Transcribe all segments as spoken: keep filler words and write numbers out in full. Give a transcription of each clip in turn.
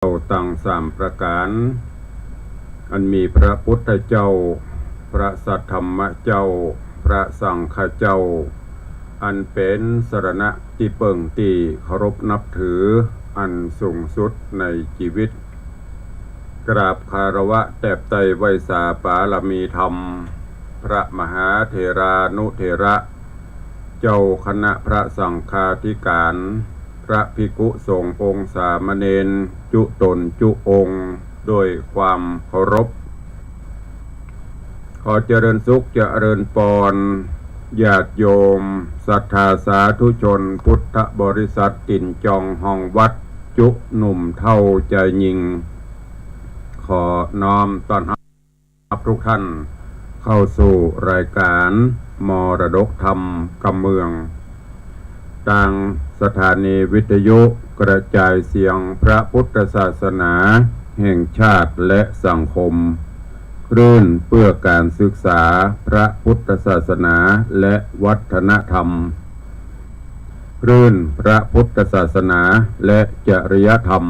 ตังสามประก๋าน อันมีพระพุทธเจ้า พระสัทธรรมเจ้า พระสังฆเจ้า อันเป๋นสรณะตี้เปิ้งตี้เคารพนับถืออันสูงสุดในจีวิต กราบคารวะแตบไตร้ไหว้สาบารมีธรรม พระมหาเถรานุเถระ เจ้าคณะพระสังฆาธิการ พระภิกขุสงฆ์องค์สามเณร จุ๊ต๋นจุ๊องค์ ด้วยความเคารพ ขอเจริญสุขเจริญปอน ญาติโยมศรัทธาสาธุชนพุทธบริษัท ติ่นจองฮองวัด จุ๊หนุ่มเฒ่าจายญิง ขอน้อมต้อนรับทุกท่านเข้าสู่รายการมรดกธรรมกำเมือง ตางสถานีวิทยุกระจายเสียงพระพุทธศาสนาแห่งชาติและสังคม คลื่นเพื่อการศึกษาพระพุทธศาสนาและวัฒนธรรม คลื่นพระพุทธศาสนาและจริยธรรม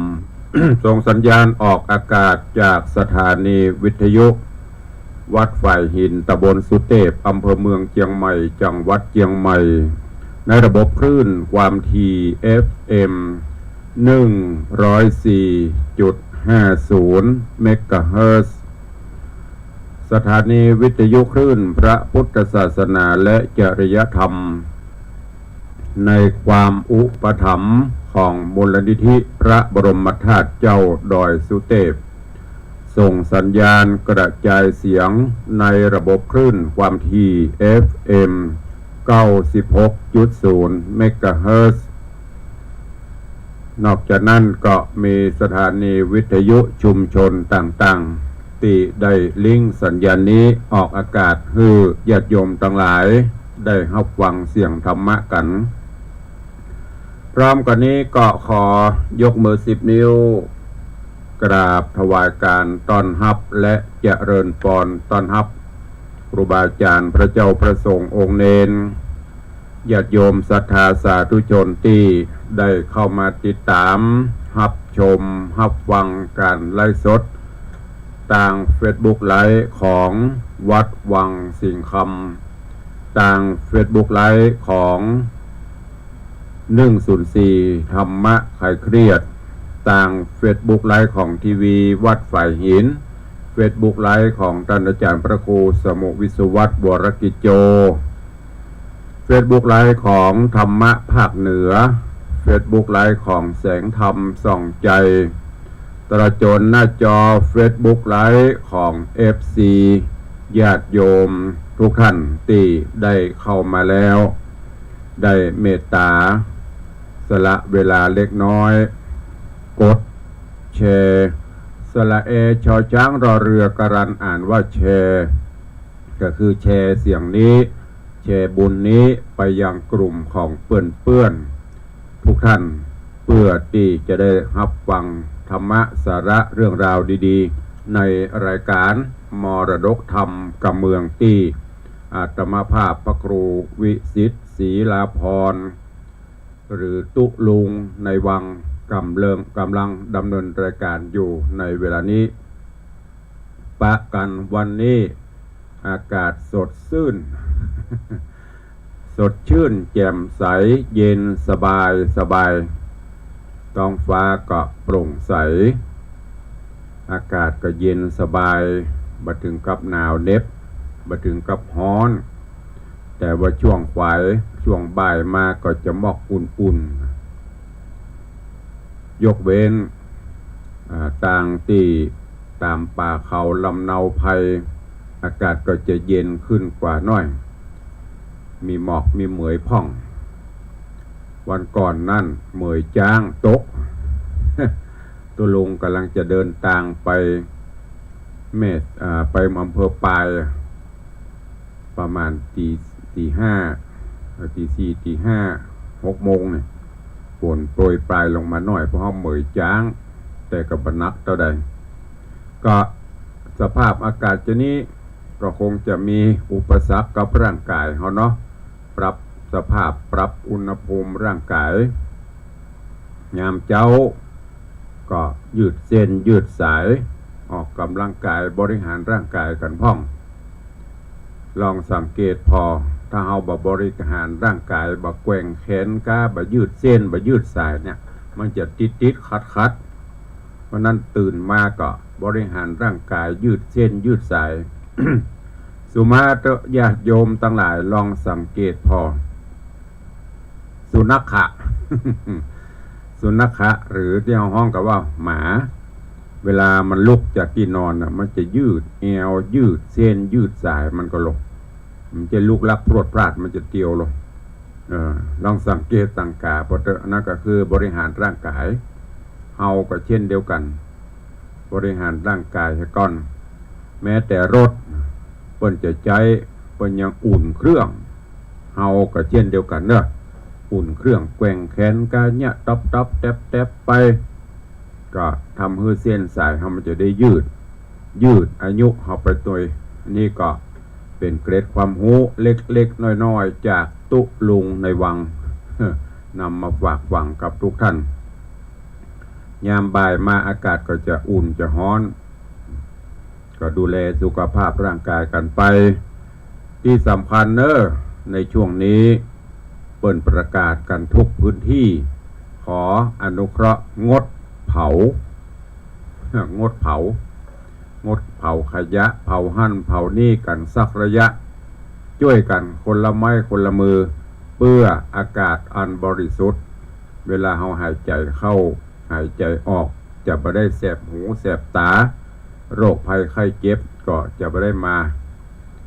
ส่งสัญญาณออกอากาศจากสถานีวิทยุ วัดฝายหิน ตำบลสุเตพ อำเภอเมืองเจียงใหม่ จังหวัดเจียงใหม่ ในระบบคลื่นความถี่ เอฟเอ็ม หนึ่งร้อยสี่จุดห้าศูนย์ เมกะเฮิรตซ์ สถานีวิทยุคลื่นพระพุทธศาสนาและจริยธรรม ในความอุปถัมภ์ของมูลนิธิพระบรมธาตุเจ้าดอยสุเตพ ส่งสัญญาณกระจายเสียงในระบบคลื่นความถี่ เอฟเอ็ม เก้าสิบหกจุดศูนย์ เมกะเฮิรตซ์ นอกจากนั้นก็มีสถานีวิทยุชุมชนต่างๆ ตี้ได้ลิงก์สัญญาณนี้ออกอากาศหื้อญาติโยมตังหลายได้ฮับฟังเสียงธรรมะกั๋น พร้อมกั๋นนี้ก็ขอยกมือสิบนิ้ว กราบถวายการต้อนฮับและเจริญปอนต้อนฮับ ครูบาอาจ๋ารย์ พระเจ้าพระสงฆ์องค์เณร ญาติโยมศรัทธาสาธุชนตี้ได้เข้ามาติดต๋าม ฮับชม ฮับฟังก๋านไลฟ์สด ตางเฟซบุ๊กไลฟ์ของวัดวังสิงห์คำ ตางเฟซบุ๊กไลฟ์ของ หนึ่งศูนย์สี่ ธรรมะคลายเครียด ตางเฟซบุ๊กไลฟ์ของทีวีวัดฝายหิน เฟซบุ๊กไลฟ์ของต้านอาจ๋ารย์พระครูสมุห์ วิศวัตร วรกิจโจ เฟซบุ๊กไลฟ์ของธรรมะภาคเหนือ เฟซบุ๊กไลฟ์ของแสงธรรมส่องใจ ตราโจรหน้าจอเฟซบุ๊กไลฟ์ของเอฟซี ญาติโยมทุกท่านตี้ได้เข้ามาแล้ว ได้เมตต๋าสละเวลาเล็กน้อย กดแชร์ สระแอ ชอช้าง รอเรือ กรัน อ่านว่าแชร์ ก็คือแชร์เสียงนี้ แชร์บุญนี้ไปยังกลุ่มของเปื้อนๆ ทุกท่าน เพื่อตี้จะได้ฮับฟังธรรมะสาระเรื่องราวดีๆ ในรายการมรดกธรรมกำเมืองตี้อาตมาภาพพระครูวิสิทธิ์ ศรีลาภรณ์ หรือตุ๊ลุงในวังกำเลิง กำลังดำเนินรายการอยู่ในเวลานี้ ปะกั๋นวันนี้ อากาศสดซื่น สดชื่นแจ่มใส เย็นสบายสบาย ท้องฟ้าก็โปร่งใส อากาศก็เย็นสบาย บ่ถึงกับหนาวเหน็บ บ่ถึงกับฮ้อน แต่ว่าช่วงขวาย ช่วงบ่ายมาก็จะหมอกอุ่นๆ ยกเว้น อ่า ตางตี้ต๋ามป่าเขาลำเนาไพร อากาศก็จะเย็นขึ้นกว่าหน้อย มีหมอกมีเหมยพ่อง วันก่อนนั้นเหมยจ๊างตก ตุ๊ลุงกำลังจะเดินตางไปแม่ อ่า ไปอำเภอปาย ประมาณตี ตีห้า เอ่อ ตีสี่ ตีห้า หกโมงเนี่ย ฝนโปรยปรายลงมาหน้อย เพราะเฮาเหมยจ๊าง แต่ก็บ่หนักเต้าใด ก็สภาพอากาศจะนี้ก็คงจะมีอุปสรรคกับร่างกายเฮาเนาะ ปรับสภาพ ปรับอุณหภูมิร่างกาย ยามเจ๊า ก็ยืดเส้นยืดสาย ออกกำลังกายบริหารร่างกายกั๋นพ่อง ลองสังเกตผ่อ ถ้าเฮาบ่บริหารร่างกาย บ่แกว่งแขนขา บ่ยืดเส้น บ่ยืดสายเนี่ย มันจะติดๆ ขัดๆ เพราะนั้นตื่นมาก็บริหารร่างกาย ยืดเส้นยืดสาย สุมาเต๊อะญาติโยมตังหลาย ลองสังเกตผ่อ สุนัขะ สุนัขะ หรือตี้เฮาฮ้องกั๋นว่าหมา เวลามันลุกจากตี้นอนน่ะ มันจะยืดแอว ยืดเส้น ยืดสายมันก็ลง มันจะลุกลักพรวดพราด มันจะเตียวลง เออ ลองสังเกตสังกาผ่อเต๊อะ อันนั้นก็คือบริหารร่างกาย เฮาก็เช่นเดียวกั๋น บริหารร่างกายเหียก่อน แม้แต่รถเปิ้นจะใจ๊ เปิ้นยังอุ่นเครื่อง เฮาก็เช่นเดียวกั๋นเนาะ อุ่นเครื่อง แกว่งแขนขาเยียะ ต๊อบๆ แต๊บๆ ไป ก็ทำหื้อเส้นสายเฮามันจะได้ยืด ยืดอายุเฮาไปตวย อันนี้ก็เป๋นเกร็ดความฮู้เล็กๆ น้อยๆ จากตุ๊ลุงในวัง นำมาฝากฝังกับทุกท่าน ยามบ่ายมาอากาศก็จะอุ่นจะฮ้อน ก็ดูแลสุขภาพร่างกายกั๋นไป ตี้สำคัญเน้อ ในช่วงนี้เปิ้นประกาศกั๋นทุกพื้นที่ ขออนุเคราะห์งดเผา งดเผา งดเผาขยะ เผาหั้นเผานี่กั๋นสักระยะ จ้วยกั๋นคนละไม้คนละมือ เปื้ออากาศอันบริสุทธิ์ เวลาเฮาหายใจ๋เข้า หายใจ๋ออก จะบ่ได้แสบหูแสบต๋า โรคภัยไข้เจ็บก็จะบ่ได้มา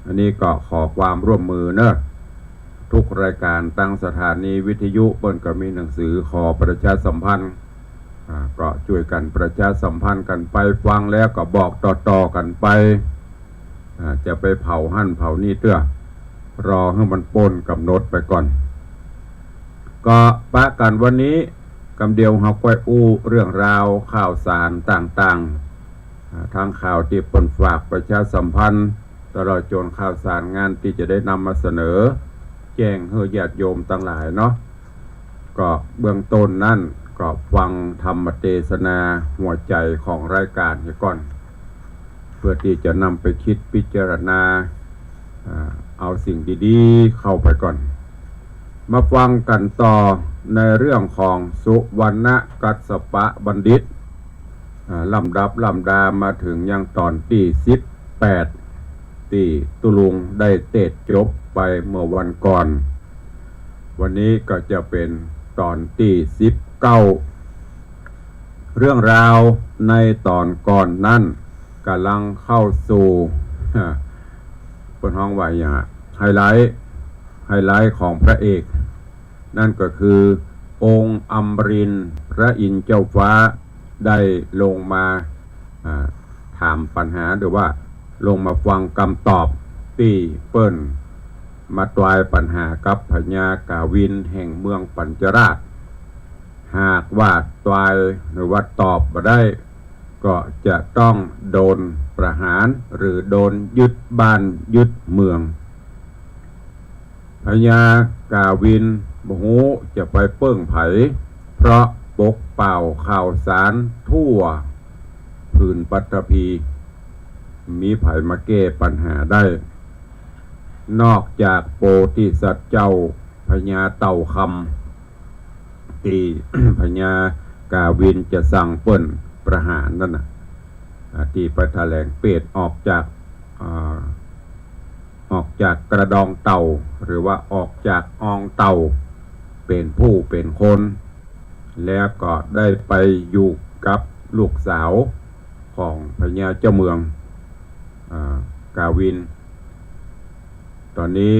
อันนี้ก็ขอความร่วมมือเนาะ ทุกรายการ ตังสถานีวิทยุเปิ้นก็มีหนังสือขอประชาสัมพันธ์ อ่า ก็จ้วยกั๋นประชาสัมพันธ์กั๋นไป ฟังแล้วก็บอกต่อๆ กั๋นไป อ่า จะไปเผาหั้นเผานี่เตื้อ รอหื้อมันป๊นก๋ำหนดไปก่อน ก็ปะกั๋นวันนี้ กำเดียวเฮาก้อยอู้เรื่องราวข่าวสารต่างๆ อ่า ทั้งข่าวตี้เปิ้นฝากประชาสัมพันธ์ ตลอดจ๋นข่าวสารงานตี้จะได้นำมาเสนอ แจ้งหื้อญาติโยมตังหลายเนาะ ก็เบื้องต้นนั้นก็ฟังธรรมเตสนาหัวใจ๋ของรายการเหียก่อน เปื้อตี้จะนำไปกึ๊ดพิจารณา อ่า เอาสิ่งดีๆ เข้าไปก่อน มาฟังกั๋นต่อในเรื่องของสุวรรณกัสสปะบัณฑิต อ่า ลำดับลำดามาเถิงยังต๋อนตี้สิบแปด ตี้ตุ๊ลุงได้เตสน์จบไปเมื่อวันก่อน วันนี้ก็จะเป๋นต๋อนตี้สิบเก้า เรื่องราวในต๋อนก่อนนั้นก่ำลังเข้าสู่ เปิ้นฮ้องว่าอะหยัง ไฮไลต์ ไฮไลต์ของพระเอก นั่นก็คือองค์อมรินทร์พระอินทร์เจ้าฟ้าได้ลงมา อ่า ถามปัญหา หรือว่าลงมาฟังกำตอบตี้เปิ้นมาตวายปัญหากับพญากาวินแห่งเมืองปัญจราช หากว่าตวายหรือว่าตอบบ่ได้ ก็จะต้องโดนประหารหรือโดนยึดบ้านยึดเมือง พญากาวินบ่ฮู้จะไปเปิ้งใผ เพราะปกเป่าข่าวสารทั่วผืนปัตตภี มีใผมาแก้ปัญหาได้ นอกจากโพธิสัตว์เจ้าพญาเต่าคำ ตี้ พญากาวินจะสั่งเปิ้นประหารนั่นน่ะ อ่า ตี้ไปแถลงเปรตออกจาก อ่า ออกจากกระดองเต่า หรือว่าออกจากอองเต่า เป๋นผู้เป๋นคน แล้วก็ได้ไปอยู่กับลูกสาวของพญาเจ้าเมือง อ่า กาวิน ต๋อนนี้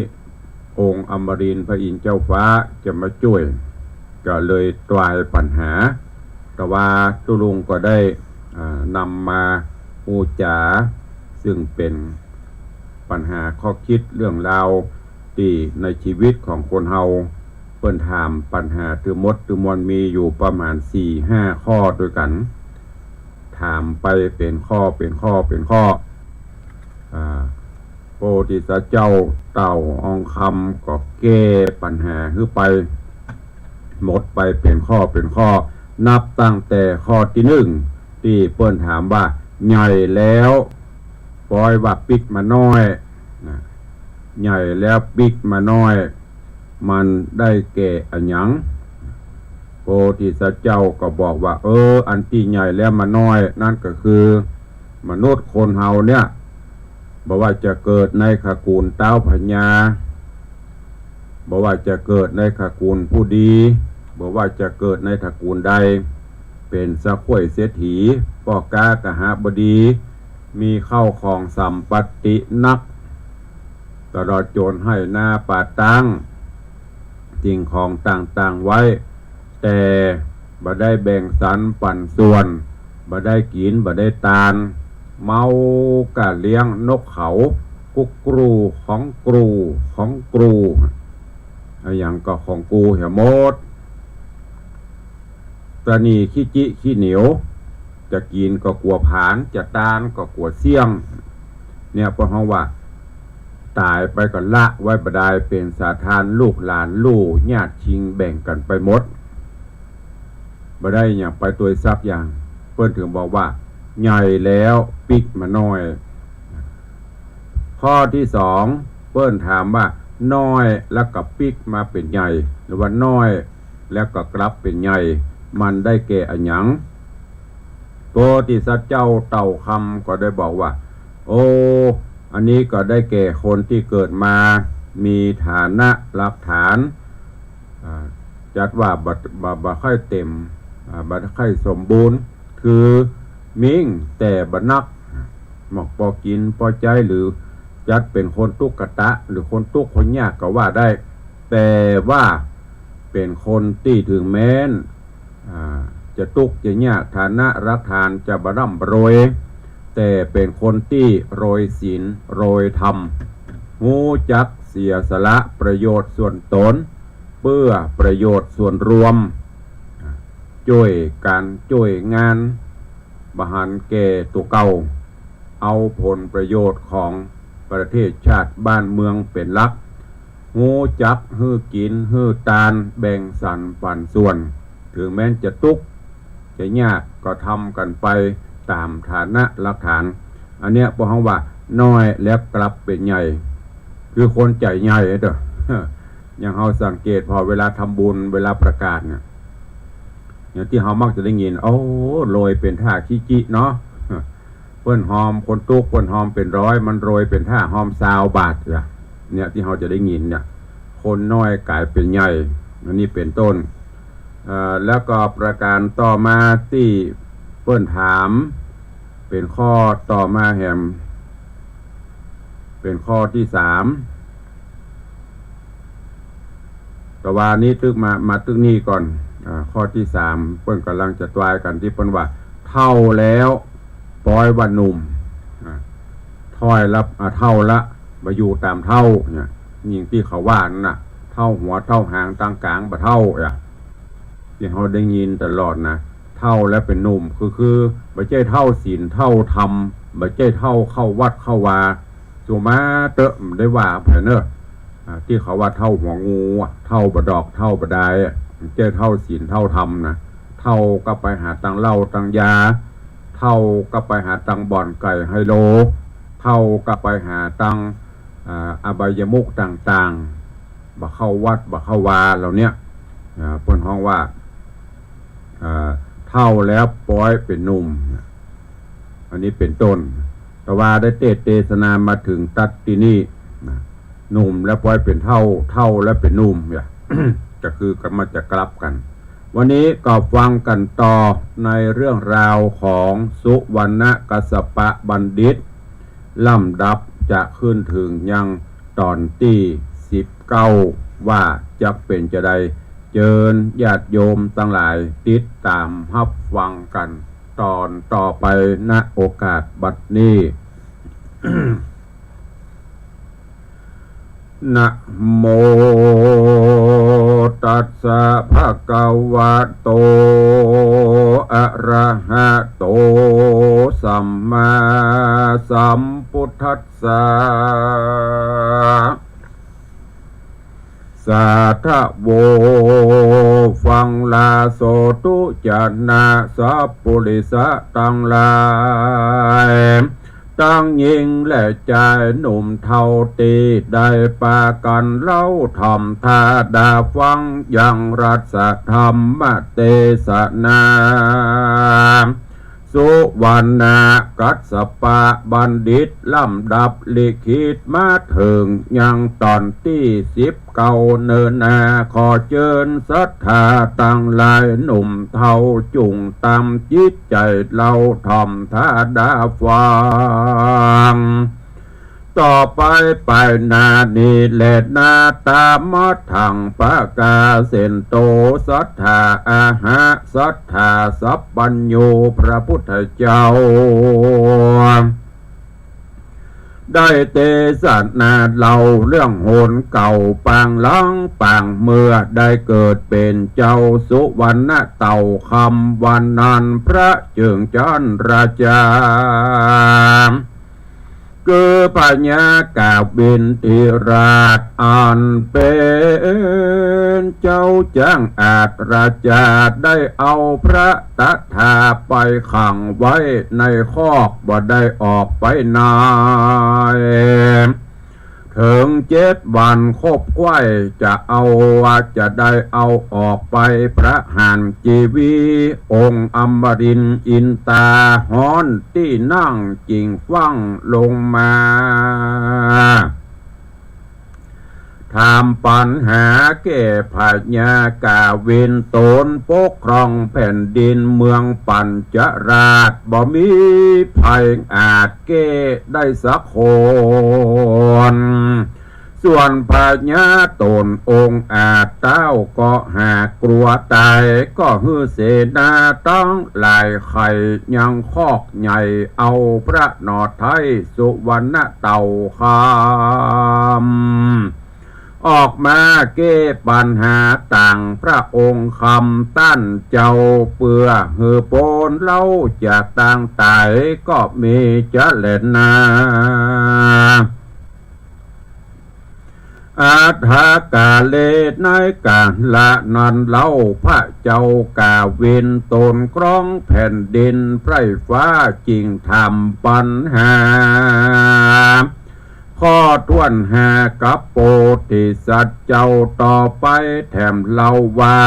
องค์อมรินทร์พระอินทร์เจ้าฟ้าจะมาจ้วย ก็เลยตวายปัญหา แต่ว่าตุ๊ลุงก็ได้ อ่า นำมาอู้จ๋า ซึ่งเป๋นปัญหาข้อกึ๊ดเรื่องราวตี้ในชีวิตของคนเฮา เปิ้นถามปัญหาตึงหมดตึงมวลมีอยู่ประมาณสี่ห้าข้อตวยกั๋น ถามไปเป๋นข้อ เป๋นข้อ เป๋นข้อ อ่า โพธิสัตว์เจ้าเต่าอองคำก็แก้ปัญหาหื้อไป หมดไปเป๋นข้อ เป๋นข้อ นับตั้งแต่ข้อตี้นึ่ง ตี้เปิ้นถามว่า ใหญ่แล้วปอยว่าปิ๊กมาน้อยนะ ใหญ่แล้วปิ๊กมาน้อย มันได้แก่อะหยัง โพธิสัตว์เจ้าก็บอกว่า เออ อันตี้ใหญ่แล้วมาน้อย นั้นก็คือ มนุษย์คนเฮาเนี่ย บ่ว่าจะเกิดในตระกูลต๊าวพญา บ่ว่าจะเกิดในตระกูลผู้ดี บ่ว่าจะเกิดในตระกูลใด เป๋นสะข้วยเศรษฐี ป้อก๊ากหบดี มีเข้าของสัมปัตตินัก ตลอดจ๋นไฮ่นาป่าตาง สิ่งของต่างๆ ไว้ แต่บ่ได้แบ่งสรรปันส่วน บ่ได้กิ๋น บ่ได้ตาน เมาก้าเลี้ยงนกเขา กุ๊กกรู ของกรู ของกรู อะหยังก็ของกูเหียหมด ตะหนี่ขี้จิขี้เหนียว จะกิ๋นก็กั๋วผลาญ จะตานก็กั๋วเสี้ยง เนี่ย เปิ้นฮ้องว่า ต๋ายไปก็ละไว้บ่ดาย เป๋นสาธาร ลูกหลานลู่ ญาติชิงแบ่งกั๋นไปหมด บ่ได้หยังไปตวยสักอย่าง เปิ้นเถิงบอกว่า ใหญ่แล้วปิ๊กมาน้อย ข้อตี้สอง เปิ้นถามว่า น้อยแล้วก็ปิ๊กมาเป๋นใหญ่ หรือว่าน้อยแล้วก็กลับเป๋นใหญ่ มันได้แก่อะหยัง โพธิสัตว์เจ้าเต่าคำก็ได้บอกว่า โอ้ อันนี้ก็ได้แก่คนตี้เกิดมามีฐานะรากฐาน อ่า จัดว่าบ่ บ่ บ่ค่อยเต๋ม อ่า บ่ค่อยสมบูรณ์ คือมีแต่บ่นัก หมอกปอกิ๋นปอใจ๊ หรือจัดเป๋นคนตุ๊กตะ หรือคนตุ๊กคนยากก็ว่าได้ แต่ว่าเป๋นคนตี้เถิงแม้น อ่า จะตุ๊กจะยาก ฐานะรากฐานจะบ่ร่ำบ่รวย แต่เป๋นคนตี้โรยศีลโรยธรรม ฮู้จักเสียสละประโยชน์ส่วนตน เปื้อประโยชน์ส่วนรวม จ้วยก๋านจ้วยงาน บ่หันแก่ตั๋วเก่า เอาผลประโยชน์ของประเทศชาติบ้านเมืองเป๋นหลัก ฮู้จักหื้อกิ๋นหื้อตาน แบ่งสรรปันส่วน เถิงแม้นจะตุ๊กจะยากก็ทำกั๋นไปต๋ามฐานะรากฐาน อันเนี้ยเปิ้นฮ้องว่าน้อยแล้วกลับเป๋นใหญ่ คือคนใจ๋ใหญ่เต๊อะ อย่างเฮาสังเกตผ่อเวลาทำบุญ เวลาประกาศเนี่ย อย่างตี้เฮามักจะได้ยิน โอ้ รวยเป๋นท่าขี้จิเนาะ เปิ้นฮอม คนตุ๊กเปิ้นฮอมเป๋นร้อย มันรวยเป๋นท่าฮอมซาวบาทอะ เนี่ยตี้เฮาจะได้ยินเนี่ย คนน้อยก๋ายเป๋นใหญ่ อันนี้เป๋นต้น เอ่อ แล้วก็ประก๋านต่อมาตี้เปิ้นถาม เป๋นข้อต่อมาแหม เป๋นข้อตี้สาม แต่ว่านี้ตึกมา มาตึกนี้ก่อน อ่า ข้อตี้สาม เปิ้นก่ำลังจะตวยกั๋นตี้เปิ้นว่า เฒ่าแล้วปอยว่าหนุ่ม อ่า ถ้อยละ อ่า เฒ่าละ บ่อยู่ต๋ามเฒ่า เนี่ย อย่างตี้เขาว่านั่นน่ะ เฒ่าหัวเฒ่าหาง ตางก๋างบ่เฒ่า อ่ะ ตี้เฮาได้ยินตลอดนะ เฒ่าแล้วเป๋นหนุ่ม คือ คือ บ่ใจ้เฒ่าศีลเฒ่าธรรม บ่ใจ้เฒ่าเข้าวัดเข้าวา สุมาเต๊อะ บ่ได้ว่าไผเนอะ อ่า ตี้เขาว่าเฒ่าหัวงูอะ เฒ่าบ่ดอก เฒ่าบ่ดายอะ บ่ใจ้เฒ่าศีลเฒ่าธรรมนะ เฒ่าก็ไปหาตังเหล้าตังยา เฒ่าก็ไปหาตังบ่อนไก่ไฮโล เฒ่าก็ไปหาตัง อ่า อบายมุขต่างๆ บ่เข้าวัดบ่เข้าวาเหล่าเนี้ย อ่า เปิ้นฮ้องว่า อ่า เฒ่าแล้วป๊อยเป๋นหนุ่ม อันนี้เป๋นต้น แต่ว่าได้เตสน์เตสนามาเถิงตั๊ดตี้นี่นะ หนุ่มแล้วป๊อยเป๋นเฒ่า เฒ่าแล้วเป๋นหนุ่มเนี่ย ก็คือก็มาจะกลับกั๋น วันนี้ก็ฟังกั๋นต่อในเรื่องราวของสุวรรณกัสสปะบัณฑิต ลำดับจะขึ้นเถิงยังต๋อนตี้สิบเก้า ว่าจักเป๋นจาใด เจิญญาติโยมตังหลายติดต๋ามฮับฟังกั๋นต๋อนต่อไป ณ โอกาสบัดนี้ นะโมตัสสะ ภะคะวะโต อะระหะโต สัมมาสัมพุทธัสสะ สาธโว ฟังลาโสตุจนะสัพปุริสะตังหลาย ตังญิงและจายหนุ่มเฒ่าตี้ได้ปากั๋นเล่าถ่อมธาดาฟังยังรัตถธรรมเตสนา สุวรรณกัสสปะบัณฑิตลำดับลิขิตมาเถิงยังต๋อนตี้สิบเก้าเนินนา ขอเจิญศรัทธาตังหลายหนุ่มเฒ่าจุ่งตำจิตใจ๋เล่าถ่อมธาดาฟัง ต่อไปไปหน้านี้แลนา ตามะถังปะกาเสนโต ศรัทธาอาหะ ศรัทธาสัพพัญญู พระพุทธเจ้า ได้เตสนาเล่าเรื่องหนเก่าปางหลังปางเมื่อได้เกิดเป๋นเจ้าสุวรรณเต่าคำ วันนั้นพระเจิงจันทร์ราชา คือพญากาวินทิราชอันเป๋นเจ้าจังอาจราชา ได้เอาพระตถาไปขังไว้ในคอกบ่ได้ออกไปไหน เถิงเจ็ดวันคบใค่จะเอาว่าจะได้เอาออกไปประหารจีวี องค์อมรินทร์อินตาฮ้อนตี้นั่งจิ่งฟั่งลงมา ถามปัญหาแก่พญากาวิน ตนปกครองแผ่นดินเมืองปัญจราช บ่มีใผอาจแก้ได้สักคน ส่วนพญาต๋นองค์อาจเต้าก็หากกลัวต๋าย ก็หื้อเสนาตังหลายไขยังคอกใหญ่ เอาพระหนอไทยสุวรรณเต่าคำ ออกมาแก้ปัญหาต่างพระองค์คำต้านเจ้า เปื้อหื้อป๊นเล่าจากตางต๋ายก็มีจะแลนา อัฏฐกาเล ในกาละนั้นเล่า พระเจ้ากาวินต๋นครองแผ่นดินไพร่ฟ้าจิ่งถามปัญหา ข้อถ้วนหากับโพธิสัตว์เจ้าต่อไป แถมเล่าว่า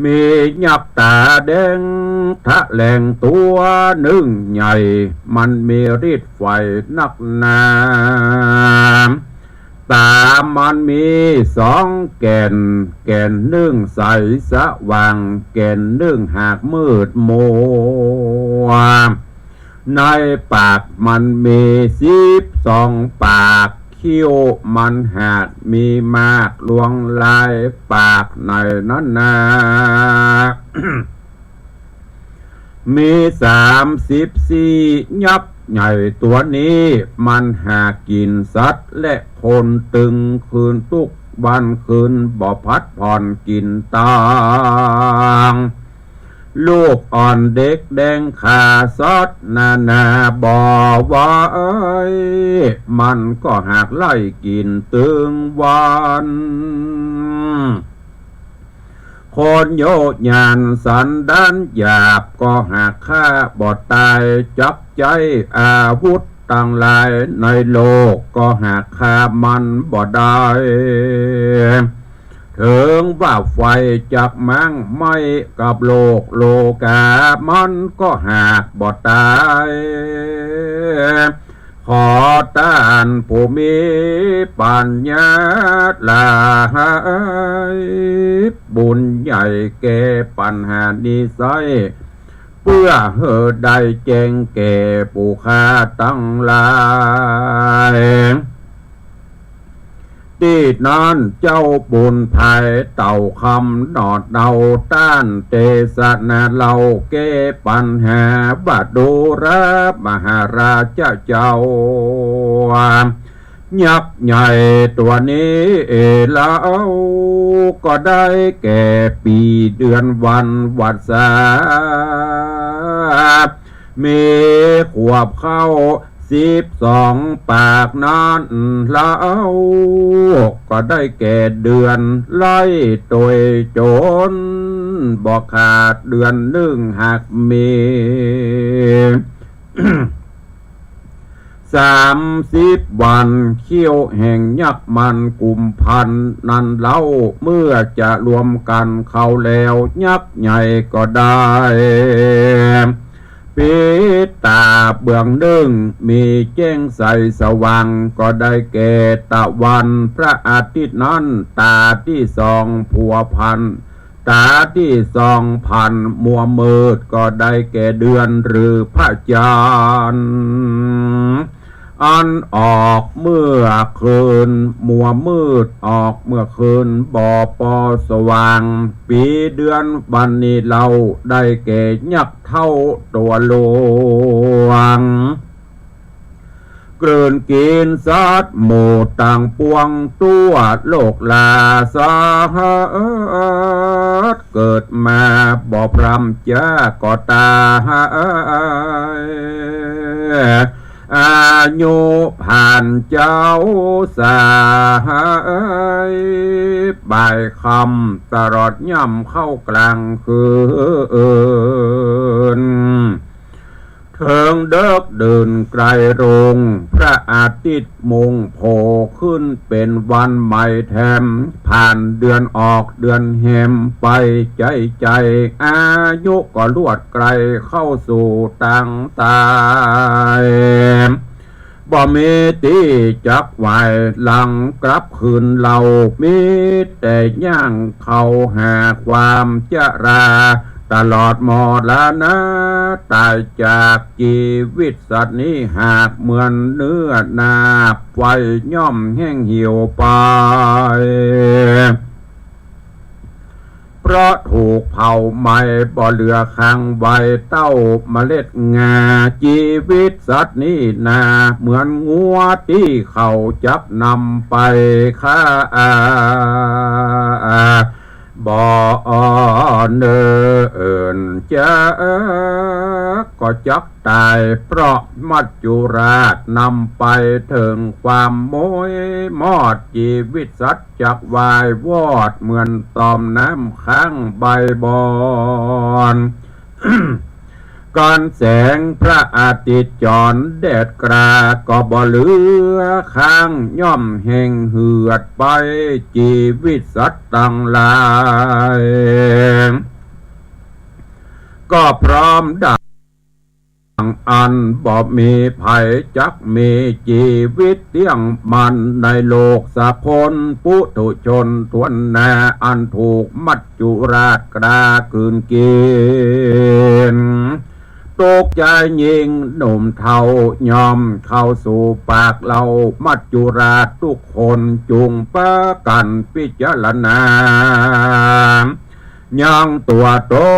มียักษ์ต๋าแดงทะแหลงตั๋วนึ่งใหญ่ มันมีฤทธิ์ไฟนักหนา ต๋ามันมีสองแก่น แก่นนึ่งใสสว่าง แก่นนึ่งหากมืดมัว ในปากมันมีสิบสองปาก คิ้วมันหากมีมากลวงลายปากในนั้นนา มีสามสิบสี่ ยักษ์ใหญ่ตั๋วนี้ มันหากกิ๋นสัตว์และคนตึงคืนตุ๊กวันคืน บ่ผัดผ่อนกิ๋นตาง ลูกอ่อนเด็กแดงขาสัตว์นานาบ่ไหว มันก็หากไล่กิ๋นตึงวัน คนโยหย่านสันดานหยาบก็หากฆ่าบ่ต๋าย จักใจ๊อาวุธตังหลายในโลกก็หากฆ่ามันบ่ได้ เถิงว่าไฟจักมังไหม้กับโลกโลกา มันก็หากบ่ต๋าย ขอต้านผู้มีปัญญาหลาย บุญใหญ่แก้ปัญหานี้ไส้ เปื้อหื้อได้แจ้งแก่ผู้ข้าตังหลาย ตี้นั้นเจ้าบุญภายเต่าคำหนอเดาต้านเตสนาเล่าแก้ปัญหาว่า ดูรามาหาราชเจ้า ยักษ์ใหญ่ตั๋วนี้เล่า ก็ได้แก่ปี๋เดือนวันวรรษา มีขวบเข้า สิบสองปากนั้นเล่า ก็ได้แก่เดือนไล่โตยโจร บ่ขาดเดือนนึ่งหากมี สามสิบวัน เขี้ยวแห่งยักษ์มันกุมพันธ์นั้นเล่า เมื่อจะรวมกันเข้าแล้ว ยักษ์ใหญ่ก็ได้ปิดต๋าเบื้องนึ่ง มีแจ้งใสสว่าง ก็ได้แก่ตะวันพระอาทิตย์นั้น ต๋าตี้สองผัวพัน ต๋าตี้สองพันมัวมืด ก็ได้แก่เดือนหรือพระจันทร์ อันออกเมื่อคืนมัวมืด ออกเมื่อคืนบ่ปอสว่าง ปีเดือนวันนี้เล่า ได้แก่ยักษ์เฒ่าตั๋วหลวง กลืนกิ๋นสัตว์หมู่ตังปวง ตั๋วโลกลาสัตว์ เกิดมาบ่พร่ำจ๋าก็ต๋าย อายุผ่านเจ้าสาย บ่ายค่ำตลอดย่ำเข้ากลางคืน เถิงเดิ็กดื่นไกลรุ่ง พระอาทิตย์มุ่งโผล่ขึ้นเป๋นวันใหม่แถม ผ่านเดือนออกเดือนแหมไป ใจ๋ใจ๋ อายุก็ลวดไกลเข้าสู่ตังต๋าย บ่มีตี้จักไหวหลังกลับคืนเล่า มีแต่ย่างเข้าหาความจรา ตลอดมรณะต๋ายจากจีวิตสัตว์นี้ หากเหมือนเนื้อนาบไฟย่อมแห้งเหี่ยวไป เพราะถูกเผาไหม้บ่เหลือค้างไว้เต้าเมล็ดงา จีวิตสัตว์นี้นา เหมือนงัวตี้เขาจักนำไปฆ่า บ่เนิ่นจักก็จักต๋าย เพราะมัจจุราชนำไปเถิงความโมยมอด จีวิตสัตว์จักวายวอดเหมือนต่อมน้ำค้างใบบอน กันแสงพระอาทิตย์จ๋อนแดดกล้าก็บ่เหลือค้าง ย่อมแห้งเหือดไป จีวิตสัตว์ตังหลาย ก็พร้อมดั่งอั้นบ่มีใผจักมีจีวิตเตี้ยงมั่นในโลกสักคน ปุถุชนถ้วนหน้าอันถูกมัจจุราชกล้ากลืนกิ๋น ตกใจ๋ยิ่งหนุ่มเฒ่าย่อมเข้าสู่ปากเล่า มัจจุราชทุกคนจุ่งปากั๋นพิจารณา ยังตั๋วต๋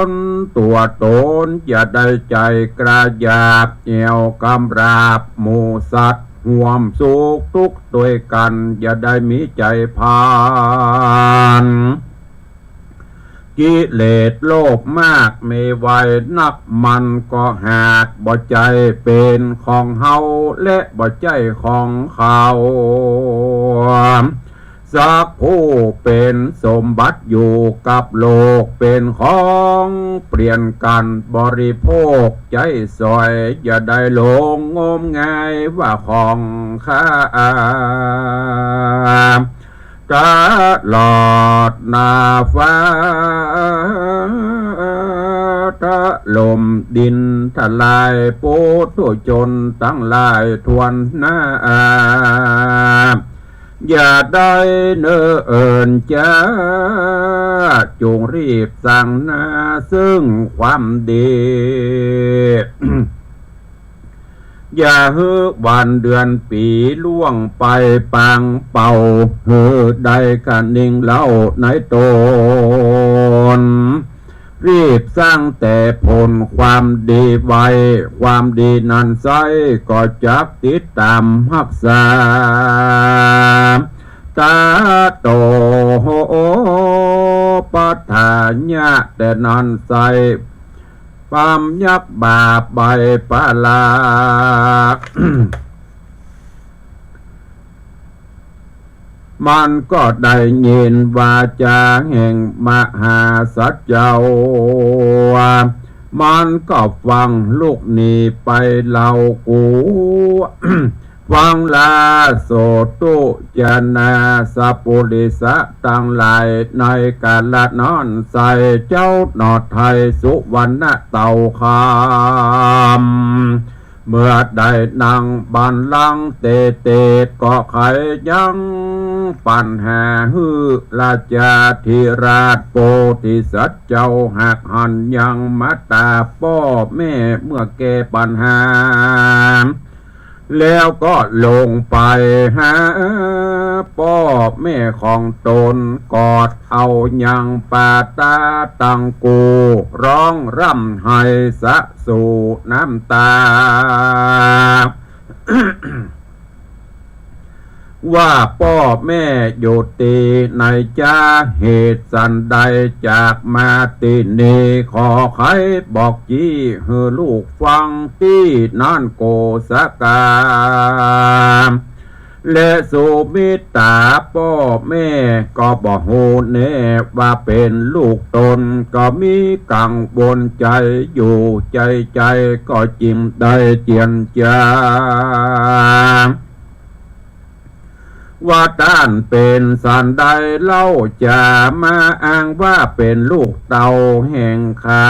น ตั๋วต๋นอย่าได้ใจ๋กล้าอยาก แอ่วกำราบหมู่สัตว์ฮ่วมสุขตุ๊กตวยกั๋น อย่าได้มีใจ๋ผาน กิเลสโลภมากมีไว้นัก มันก็หากบ่ใจ้เป๋นของเฮา และบ่ใจ้ของเขา สักผู้เป๋นสมบัติอยู่กับโลก เป๋นของเปลี่ยนกั๋นบริโภคใจ๊สอย อย่าได้หลงงมงายว่าของข้า ตลอดหน้าฟ้าถล่มดินทลาย ปุถุชนตังหลายถ้วนหน้า อย่าได้เนิ่นจ๊า จุ่งรีบสร้างหน้าซึ่งความดี อย่าหื้อวันเดือนปี๋ล่วงไปปางเป่า หื้อได้กะนิ่งเล่าในต๋น รีบสร้างแต่ผลความดีไว้ ความดีนั้นไส้ก็จักติดต๋ามฮักษา ตะโตปะทายะ แต่นั้นไส้ ปามยักษ์บาปใบปาลา มันก็ได้ยินวาจาแห่งมหาสัตว์เจ้า มันก็ฟังลุกหนีไปเล่ากู ฟังลาโสตุจนาสปุริสะตังหลายในกาละนั้นไส้ เจ้าหนอไทยสุวรรณเต่าคำ เมื่อได้นั่งบัลลังก์เตเตศ ก็ใค่ยังปัญหาหื้อราชาธิราชโพธิสัตว์เจ้า หากหันยังมาตาป้อแม่เมื่อแก้ปัญหา แล้วก็ลงไปหาป้อแม่ของตน กอดเอายังปาตาตังกู ฮ้องร่ำไห้สะสูน้ำตา ว่าป้อแม่อยู่ตี้ไหนจ๊า เหตุสันใดจากมาตี้นี่ ขอใค่บอกจี้หื้อลูกฟังตี้นั่นโกสกา และสุมิตตาป้อแม่ก็บ่ฮู้แน่ว่าเป๋นลูกตน ก็มีกังวลใจ๋อยู่ใจ๋ใจ๋ ก็จึงได้เจียรจา ว่าต้านเป๋นสันใดเล่า จะมาอ้างว่าเป๋นลูกเต้าแห่งข้า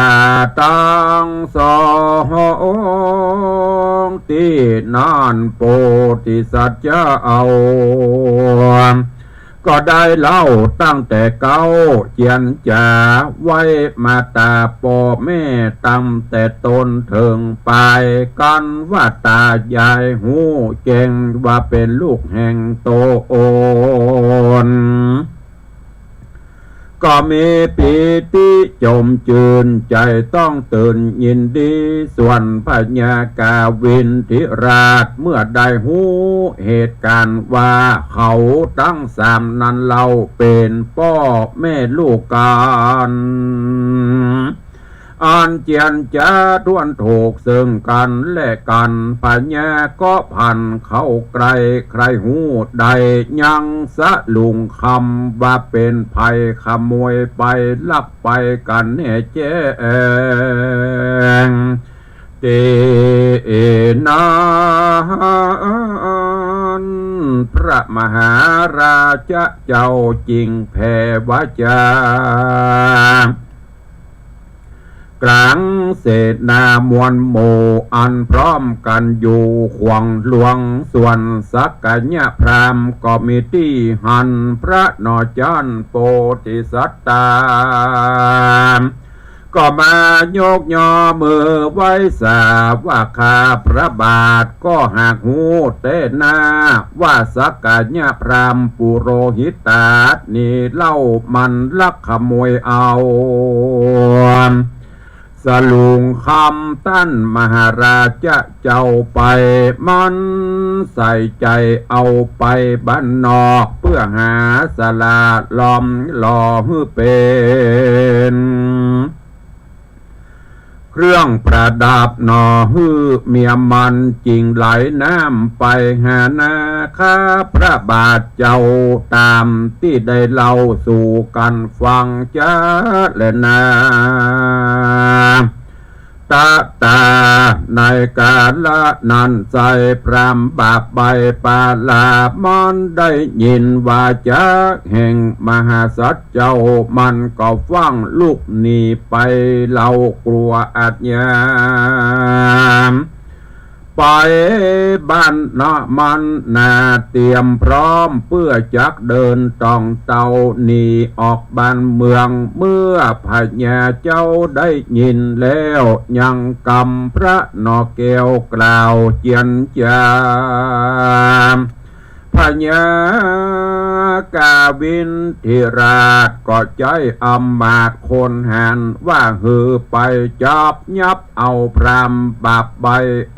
ตังสอง ตี้นั่นโพธิสัตว์เจ้า ก็ได้เล่าตั้งแต่เก๊า เจียรจาไว้มาตาป้อแม่ตั้งแต่ต้นเถิงปลาย กั๋นว่าตายายฮู้แจ้งว่าเป๋นลูกแห่งตน ก็มีปีติจมจื้นใจ๋ ต้องตื่นยินดี ส่วนพญากาวินทิราชเมื่อได้ฮู้เหตุก๋ารณ์ว่าเขาตังสามนั้นเล่าเป๋นป้อแม่ลูกกั๋น อันเจียรจาถ้วนถูกเซิ่งกั๋นและกั๋น พญาก็พลันเข้าใก้ใคร่ฮู้ได้ยังสะลุงคำ ว่าเป๋นใผขโมยไปลักไปกั๋นแน่แจ้ง ตี้นั้น พระมหาราชะเจ้าจึงแผ่วาจา กลางเสนามวลหมู่อันพร้อมกั๋นอยู่ขวงหลวง ส่วนสักกยะพราหมณ์ก็มีตี้หั้น พระหนอจ้านโพธิสัตว์ตา ก็มายกยอมือไหว้สาว่า ข้าพระบาทก็หากฮู้แต๊หน้า ว่าสักกยะพราหมณ์ปุโรหิตานี้เล่ามันลักขโมยเอา สลุงคำต้านมหาราชะเจ้าไป มันใส่ใจ๋เอาไปบ้านนอก เปื้อหาสละล้อมหล่อหื้อเป๋น เครื่องประดับหนอหื้อเมียมัน จึงไหลน้ำไปหานา ข้าพระบาทเจ้าต๋ามตี้ได้เล่าสู่กั๋นฟังจ๊าแลนา ตะตา ในกาละนั้นไส้ พราหมณ์บาปใบปาลามันได้ยินวาจาแห่งมหาสัตว์เจ้า มันก็ฟั่งลุกหนีไป เฮากลัวอาชญา ไปบ้านนามันนา เตรียมพร้อมเปื้อจักเดินต่องเต้าหนีออกบ้านเมือง เมื่อพญาเจ้าได้ยินแล้ว ยังกำพระหนอแก้วกล่าวเจียรจา พญากาวินทิราชก็ใจ๊อำมาตย์คนหาญว่า หื้อไปจับยับเอาพราหมณ์บาปใบ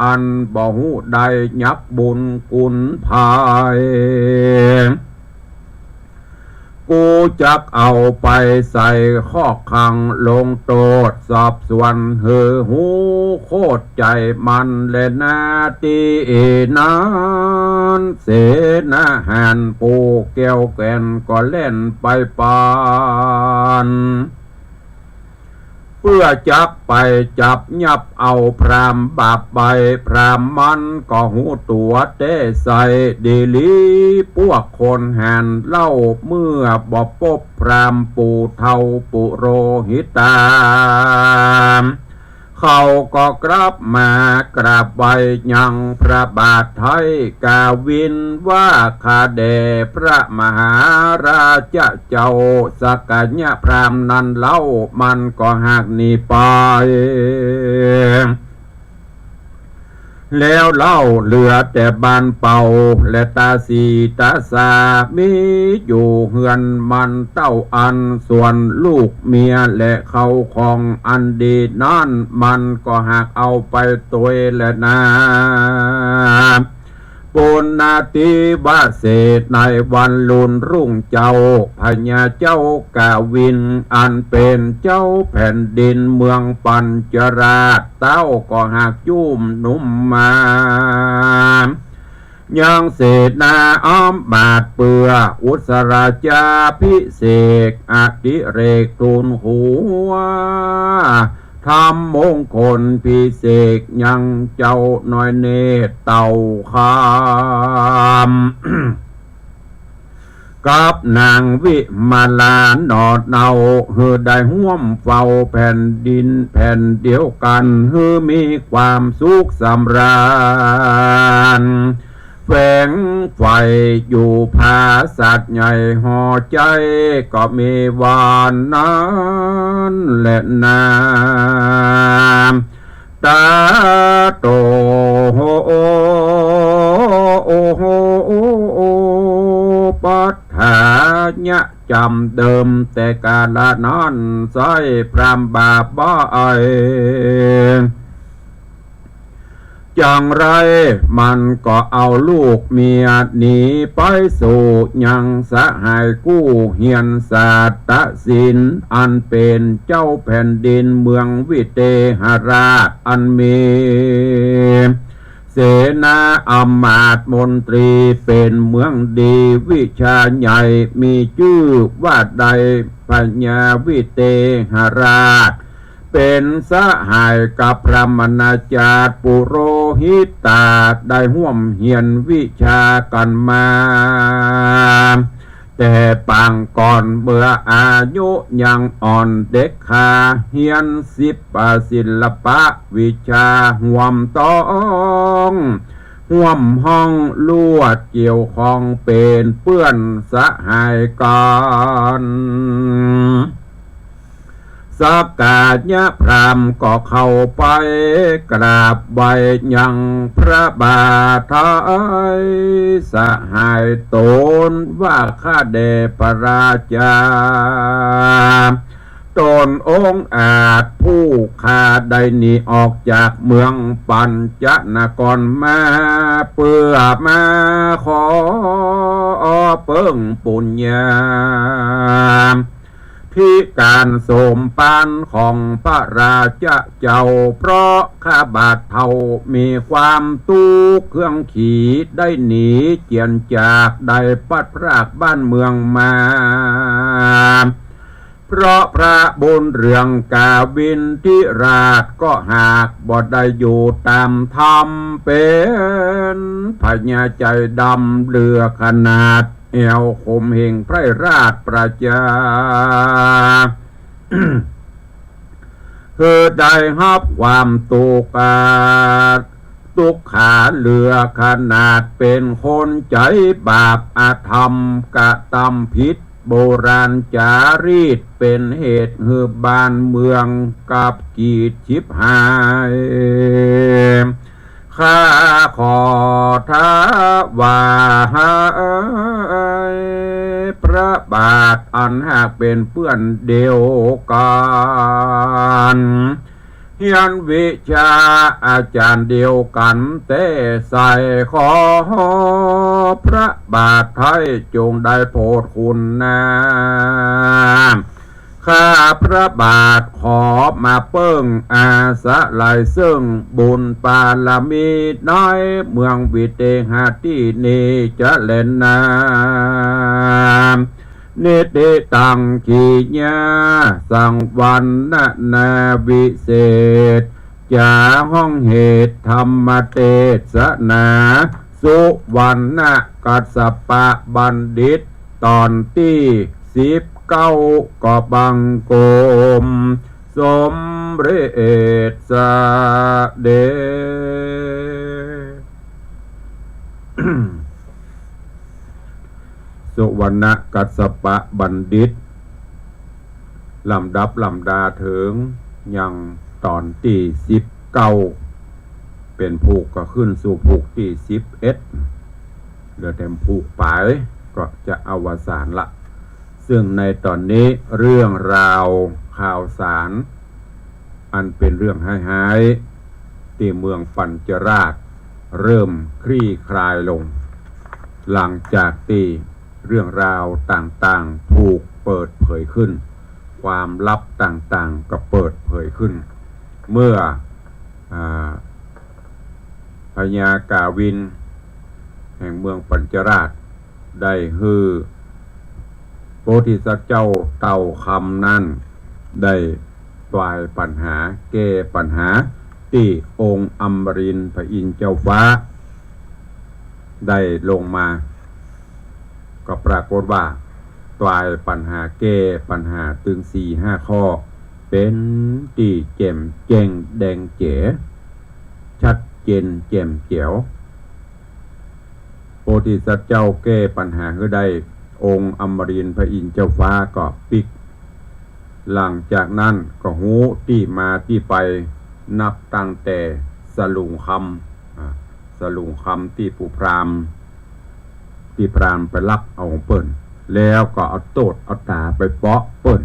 อันบ่ฮู้ได้ยักบุญคุณภัย กูจักเอาไปใส่คอกขัง ลงโต้ษสอบสวนหื้อฮู้โคตรใจ๋มันแลนา ตี้นั้น เสนาหารผู้แก้วแก่นก็แล่นไปปาน เปื้อจักไปจับยับเอาพราหมณ์บาปไป พราหมณ์มันก็ฮู้ตั๋วแต๊ใส่ ดีหลีปวกคนหาญเล่า เมื่อบ่ปบพราหมณ์ปู่เฒ่าปุโรหิตา เขาก็กลับมากราบไหว้ยังพระบาทไท้ กาวินว่า ข้าแด่พระมหาราชะเจ้า สักกะยะพราหมณ์นั้นเล่า มันก็หากหนีไป แล้วเล่า เหลือแต่บ้านเป่า และตาสีตาสา มีอยู่เฮือนมันเต้าอัน ส่วนลูกเมียและเข้าของอันดีนั้น มันก็หากเอาไปตวยแลนา ปุณณาธิวเสส ในวันลุนรุ่งเจ้า พญาเจ้ากาวิน อันเป๋นเจ้าแผ่นดินเมืองปัญจราช เต้าก็หากจุมนุมมา ยังเสนาอำมาตย์เปื้ออุสราจาภิเษก อดิเรกทูลหัว ธรรมมงคลพิเศษ ยังเจ้าน้อยเนตรเต่าคำ กับนางวิมาลาหนอเนา หื้อได้ฮ่วมเฝ้าแผ่นดินแผ่นเดียวกั๋น หื้อมีความสุขสำราญ แฝงใฝ่อยู่ผาสัตว์ใหญ่ห่อใจ๋ ก็มีวันนั้นแลนา ตาโต ปัฏฐายะ จ๋ำเดิมแต่กาละนั้นไส้ พราหมณ์บาปบ่าย จังไรมันก็เอาลูกเมียหนีไปสู่ยังสหายกู้เฮียนสาตะสิน อันเป๋นเจ้าแผ่นดินเมืองวิเทหราช อันมีเสนาอำมาตย์มนตรีเป๋นเมืองดีวิชาใหญ่ มีจื้อว่าได้พญาวิเทหราช เป๋นสหายกับพราหมณาจารย์ปุโรหิตา ได้ฮ่วมเฮียนวิชากั๋นมา แต่ปางก่อนเมื่ออายุยังอ่อนเด็กคา เฮียนศิลปะ ศิลปะวิชาฮ่วมต้อง ฮ่วมห้องลวดเกี่ยวข้องเป๋นเปื้อนสหายกั๋น สักกายะพราหมณ์ก็เข้าไปกราบไหว้ยังพระบาทไท้ สหายต๋นว่า ข้าแด่พระราชา ต๋นองอาจผู้ข้าได้หนีออกจากเมืองปัญจนครมา เปื้อมาขอเปิ้งปุญญา ธิการสมภารของพระราชเจ้า เพราะข้าบาทเฒ่ามีความตุ๊กข์เครื่องขีด ได้หนีเจียนจาก ได้พลัดพรากบ้านเมืองมา เพราะพระบุญเรืองกาวินทิราช ก็หากบ่ได้อยู่ต๋ามธรรม เป๋นพญาใจ๋ดำเหลือขนาด แอ่วข่มเหงไพร่ราชประชา หื้อได้ฮับความตุ๊กข์ ตุ๊กขาเหลือขนาด เป๋นคนใจ๋บาปอธรรม กระตำผิดโบราณจารีต เป๋นเหตุหื้อบ้านเมืองกับกีดฉิบหาย ข้าขอถวายพระบาทอันหากเป๋นเปื้อนเดียวกั๋น เ เฮียนวิชาอาจ๋ารย์เดียวกั๋นแต๊ใส่ ขอพระบาทไท้จงได้โผดคุณนา ข้าพระบาทขอมาเปิ้งอาศัยเซิ่งบุญปารมีในเมืองวิเตหะตี้นี้จะแลนา นิติตัง ขีญา สังวรรณนาวิเศษ จ๋าฮ้องเหตุธรรมเตสนา สุวรรณกัสสปะบัณฑิต ต๋อนตี้สิบเก้า ก็บังคมสมเร็จเสด็จ สุวรรณกัสสปะบัณฑิต ลำดับลำดาเถิงยังต๋อนตี้สิบเก้า เป๋นผูกก็ขึ้นสู่ผูกตี้สิบเอ็ด เหลือแต่ผูกป๋ายก็จะอวสานละ ซึ่งในต๋อนนี้เรื่องราวข่าวสาร อันเป๋นเรื่องฮ้ายๆ ตี้เมืองปัญจราช เริ่มคลี่คลายลง หลังจากตี้เรื่องราวต่างๆ ถูกเปิดเผยขึ้น ความลับต่างๆ ก็เปิดเผยขึ้น เมื่อ อ่า พญากาวิน แห่งเมืองปัญจราช ได้หื้อโพธิสัตว์เจ้าเต่าคำนั้น ได้ตวายปัญหา แก้ปัญหา ตี้องค์อมรินทร์พระอินทร์เจ้าฟ้า ได้ลงมา ก็ปรากฏว่า ตวายปัญหา แก้ปัญหาตึงสี่ห้าข้อ เป๋นตี้แจ่มแจ้งแดงแจ๋ ชัดเจนแจ่มแจ๋ว โพธิสัตว์เจ้าแก้ปัญหาหื้อได้ องค์อมรินทร์พระอินทร์เจ้าฟ้าก็ปิ๊ก หลังจากนั้นก็ฮู้ตี้มาตี้ไป นับตั้งแต่สลุงคำ อ่า สลุงคำตี้ผู้พราหมณ์ ตี้พราหมณ์ไปลักเอาของเปิ้น แล้วก็เอาโต้ษเอาต๋าไปเปาะเปิ้น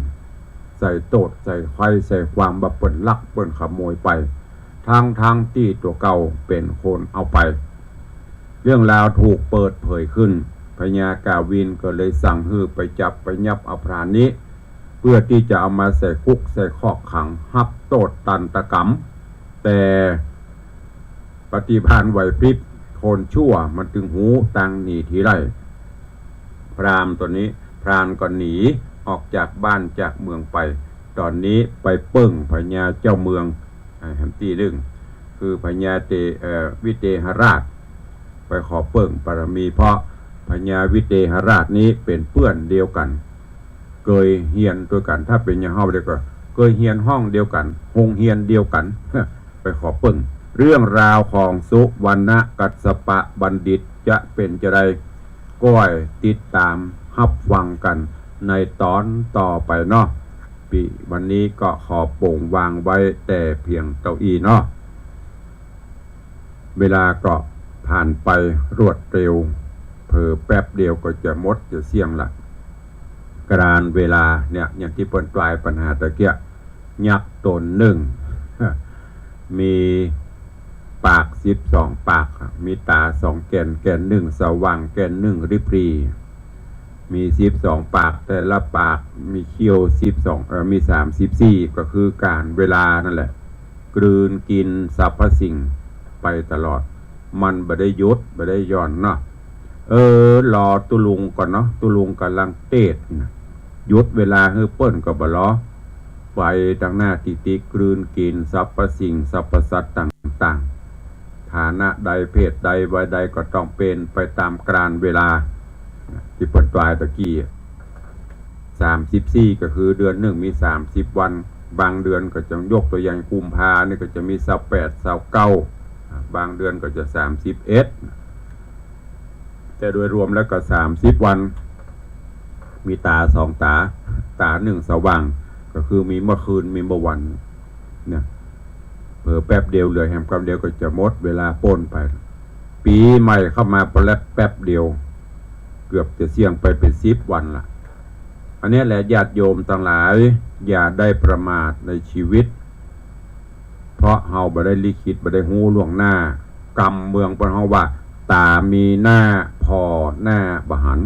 ใส่โต้ษใส่ใคร่ใส่ความว่าเปิ้นลักเปิ้นขโมยไป ทั้งๆ ตี้ตั๋วเก่าเป๋นคนเอาไป เรื่องราวถูกเปิดเผยขึ้น พญากาวินก็เลยสั่งหื้อไปจับไปยับเอาพรานนี้ เพื่อตี้จะเอามาใส่คุกใส่คอกขัง ฮับโต้ษตันตกรรม แต่ปฏิภาณไหวพริบ คนชั่วมันตึงฮู้ตางหนีทีไล่ พราหมณ์ตั๋วนี้ พรานก็หนีออกจากบ้านจากเมืองไป ต๋อนนี้ไปเปิ้งพญาเจ้าเมือง อ่า แหมตี้นึ่ง คือพญาเต เอ่อ วิเตหราช ไปขอเปิ้งปารมี เพราะพญาวิเตหราชนี้เป๋นเปื้อนเดียวกั๋น เกยเฮียนตวยกั๋น ถ้าเป๋นอย่างเฮาเดี๋ยวก็เกยเฮียนห้องเดียวกั๋น โฮงเฮียนเดียวกั๋น ไปขอเปิ้ง เรื่องราวของสุวรรณกัสสปะบัณฑิตจะเป๋นจาใด ก้อยติดต๋ามฮับฟังกั๋นในต๋อนต่อไปเนาะ ปี๋วันนี้ก็ขอโป่งวางไว้แต่เพียงเต้าอี้เนาะ เวลาก็ผ่านไปรวดเร็ว เผลอแป๊บเดียวก็จะหมดจะเสี้ยงละ กาลเวลาเนี่ย อย่างตี้เปิ้นตวายปัญหาตะเกียะ ยักษ์ต๋นนึ่ง มีปากสิบสองปาก มีต๋าสองแก่น แก่นนึ่งสว่าง แก่นนึ่งริบหรี่ มีสิบสองปาก แต่ละปากมีเขี้ยวสิบสอง เอ่อ มีสามสิบสี่ ก็คือกาลเวลานั่นแหละ กลืนกิ๋นสรรพสิ่งไปตลอด มันบ่ได้หยุด บ่ได้หย่อนเนาะ เออ รอตุ๊ลุงก่อนเนาะ ตุ๊ลุงก่ำลังเตศน์น่ะ หยุดเวลาหื้อเปิ้นก็บ่รอ ไปตังหน้าติติ กลืนกิ๋นสรรพสิ่งสรรพสัตว์ต่างๆ ฐานะใดเพศใดวัยใดก็ต้องเป๋นไปต๋ามกาลเวลา ตี้เปิ้นตวายตะกี้ สามสิบสี่ ก็คือเดือนนึ่งมีสามสิบวัน บางเดือนก็จะยกตั๋วอย่างกุมภานี่ก็จะมีซาวแปด ซาวเก้า บางเดือนก็จะสามสิบเอ็ด แต่โดยรวมแล้วก็สามสิบวัน มีต๋าสองต๋า ต๋านึ่งสว่าง ก็คือมีเมื่อคืน มีเมื่อวัน เนี่ย เผลอแป๊บเดียว เหลือแหมกำเดียวก็จะหมดเวลาป๊นไป ปี๋ใหม่เข้ามาปะแล็บแป๊บเดียว เกือบจะเสี้ยงไปเป๋นสิบวันละ อันเนี้ยแหละญาติโยมตังหลาย อย่าได้ประมาทในชีวิต เพราะเฮาบ่ได้ลิขิต บ่ได้ฮู้ล่วงหน้า กำเมืองเปิ้นฮ้องว่า ต๋ามีหน้า ผ่อหน้าบ่หัน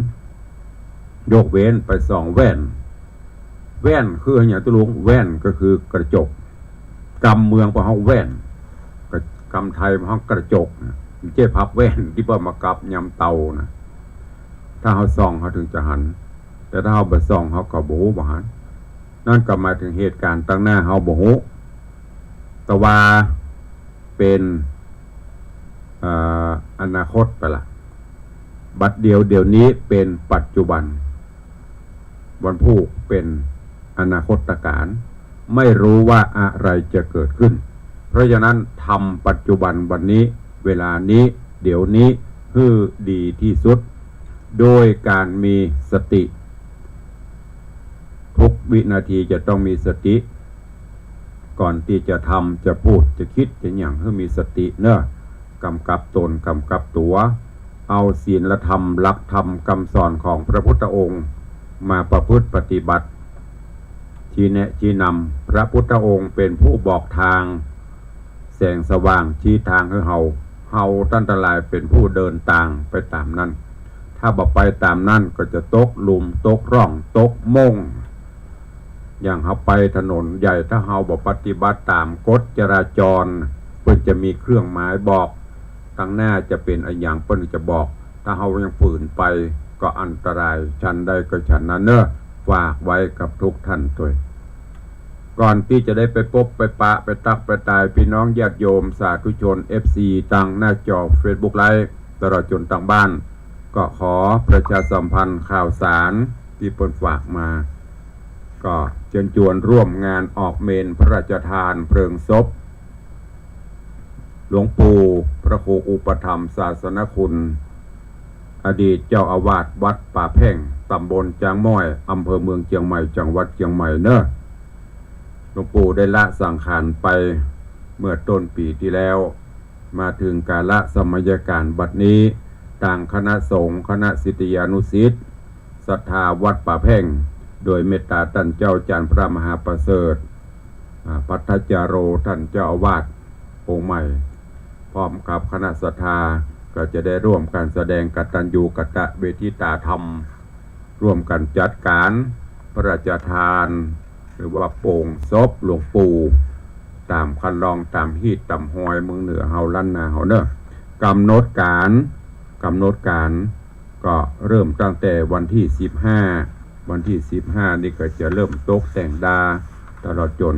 ยกเว้นไปส่องแว่น แว่นคืออะหยังตุ๊ลุง แว่นก็คือกระจก กำเมืองเปิ้นฮ้องแว่น กำไทยเปิ้นฮ้องกระจกนะ บ่ใจ้พับแว่นตี้เปิ้นมากับยำเตานะ ถ้าเฮาส่องเฮาเถิงจะหัน แต่ถ้าเฮาบ่ส่องเฮาก็บ่ฮู้บ่หัน นั่นก็หมายเถิงเหตุก๋ารณ์ตังหน้าเฮาบ่ฮู้ แต่ว่าเป๋น เอ่อ อนาคตไปละ บัดเดียว เดี๋ยวนี้เป๋นปัจจุบัน วันพูกเป๋นอนาคตกาล ไม่รู้ว่าอะไรจะเกิดขึ้น เพราะฉะนั้นทำปัจจุบันวันนี้ เวลานี้ เดี๋ยวนี้ หื้อดีตี้สุด โดยก๋านมีสติ ทุกวินาทีจะต้องมีสติ ก่อนตี้จะทำ จะพูด จะกึ๊ด จะหยัง หื้อมีสติเนาะ ก๋ำกับตน ก๋ำกับตั๋ว เอาศีลธรรม หลักธรรม กำสอนของพระพุทธองค์ มาประพฤติปฏิบัติ ชี้แนะ ชี้นำ พระพุทธองค์เป๋นผู้บอกตาง แสงสว่าง ชี้ตางหื้อเฮา เฮาต้านตังหลายเป๋นผู้เดินตางไปต๋ามนั้น ถ้าบ่ไปต๋ามนั้นก็จะตกหลุม ตกร่อง ตกม่ง อย่างเฮาไปถนนใหญ่ ถ้าเฮาบ่ปฏิบัติต๋ามกฎจราจร เปิ้นจะมีเครื่องหมายบอก ตังหน้าจะเป๋นอะหยังเปิ้นจะบอก ถ้าเฮายังฝืนไปก็อันตราย ฉันใดก็ฉันนั้นเนาะ ฝากไว้กับทุกท่านตวย ก่อนตี้จะได้ไปปบไปปะ ไปตักไปตาย ปี้น้องญาติโยมสาธุชน เอฟซี ตังหน้าจอเฟซบุ๊กไลฟ์ ตลอดจ๋นตังบ้าน ก็ขอประชาสัมพันธ์ข่าวสารตี้เปิ้นฝากมา ก็เจิญจวนร่วมงานออกเมรุพระราชทานเพลิงศพ หลวงปู่พระครูอุปถัมภ์ศาสนคุณ อดีตเจ้าอาวาสวัดป่าแพ่ง ต๋ำบลจ๊างม้อย อำเภอเมืองเจียงใหม่ จังหวัดเจียงใหม่เนาะ หลวงปู่ได้ละสังขารไปเมื่อต้นปี๋ตี้แล้ว มาเถิงกาลสมัยก๋าลบัดนี้ ตางคณะสงฆ์ คณะศิษยานุศิษย์ ศรัทธาวัดป่าแพ่ง โดยเมตต๋าต้านเจ้าอาจ๋ารย์พระมหาประเสริฐ อ่า ภัททจาโร ต้านเจ้าอาวาสองค์ใหม่ พร้อมกับคณะศรัทธา ก็จะได้ร่วมกั๋นแสดงกตัญญูกตเวทิตาธรรม ร่วมกั๋นจัดก๋านพระราชทาน หรือว่าโป่งศพหลวงปู่ ต๋ามคันลอง ต๋ามฮีต ต๋ามฮอยเมืองเหนือเฮา ล้านนาเฮาเนาะ ก๋ำหนดก๋าน ก๋ำหนดก๋าน ก็เริ่มตั้งแต่วันตี้สิบห้า วันตี้สิบห้านี่ก็จะเริ่มตกแต่งดา ตลอดจ๋น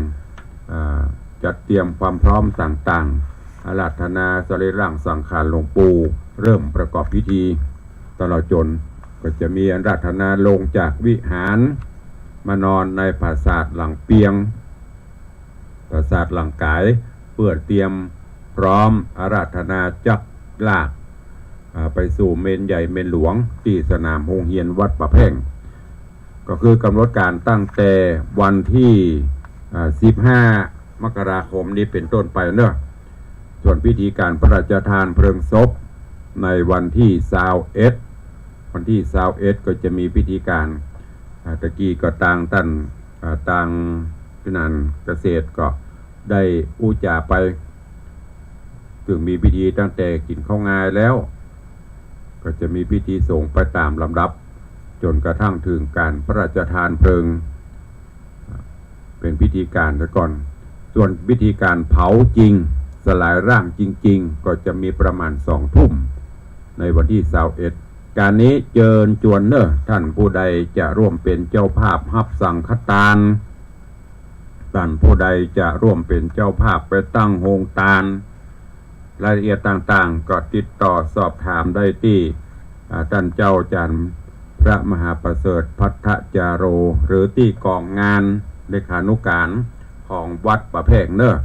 อ่า จัดเตรียมความพร้อมต่างๆ อาราธนาสรีระสังขารหลวงปู่ เริ่มประกอบพิธี ตลอดจ๋นก็จะมีอาราธนาลงจากวิหาร มานอนในปราสาทหลังเปียง ปราสาทหลังก๋าย เปื้อเตรียมพร้อมอาราธนาจักลาก อ่า ไปสู่เมรุใหญ่เมรุหลวงตี้สนามโฮงเฮียนวัดป่าแพ่ง ก็คือกำหนดก๋านตั้งแต่วันตี้ อ่า สิบห้า มกราคมนี้เป๋นต้นไปเนาะ ส่วนพิธีก๋านพระราชทานเพลิงศพในวันตี้ซาวเอ็ด วันตี้ซาวเอ็ดก็จะมีพิธีก๋าน อ่า ตะกี้ก็ตางต้าน อ่า ตางพินันเกษตรก็ได้อู้จ๋าไป เถิงมีพิธีตั้งแต่กิ๋นข้าวงายแล้ว ก็จะมีพิธีสงฆ์ไปต๋ามลำดับ จ๋นกระทั่งเถิงก๋านพระราชทานเพลิง เป๋นพิธีก๋านซะก่อน ส่วนพิธีก๋านเผาจริง สลายร่างจริงๆ ก็จะมีประมาณสองทุ่ม ในวันตี้ซาวเอ็ด ก๋านนี้เจิญจวนเนาะ ต้านผู้ใดจะร่วมเป๋นเจ้าภาพฮับสังฆตาน ต้านผู้ใดจะร่วมเป๋นเจ้าภาพไปตั้งโฮงตาน รายละเอียดต่างๆ ก็ติดต่อสอบถามได้ตี้ อ่า ต้านเจ้าอาจ๋ารย์พระมหาประเสริฐ ภัททจาโร หรือตี้ก๋องงานเลขานุก๋านของวัดป่าแพ่งเนาะ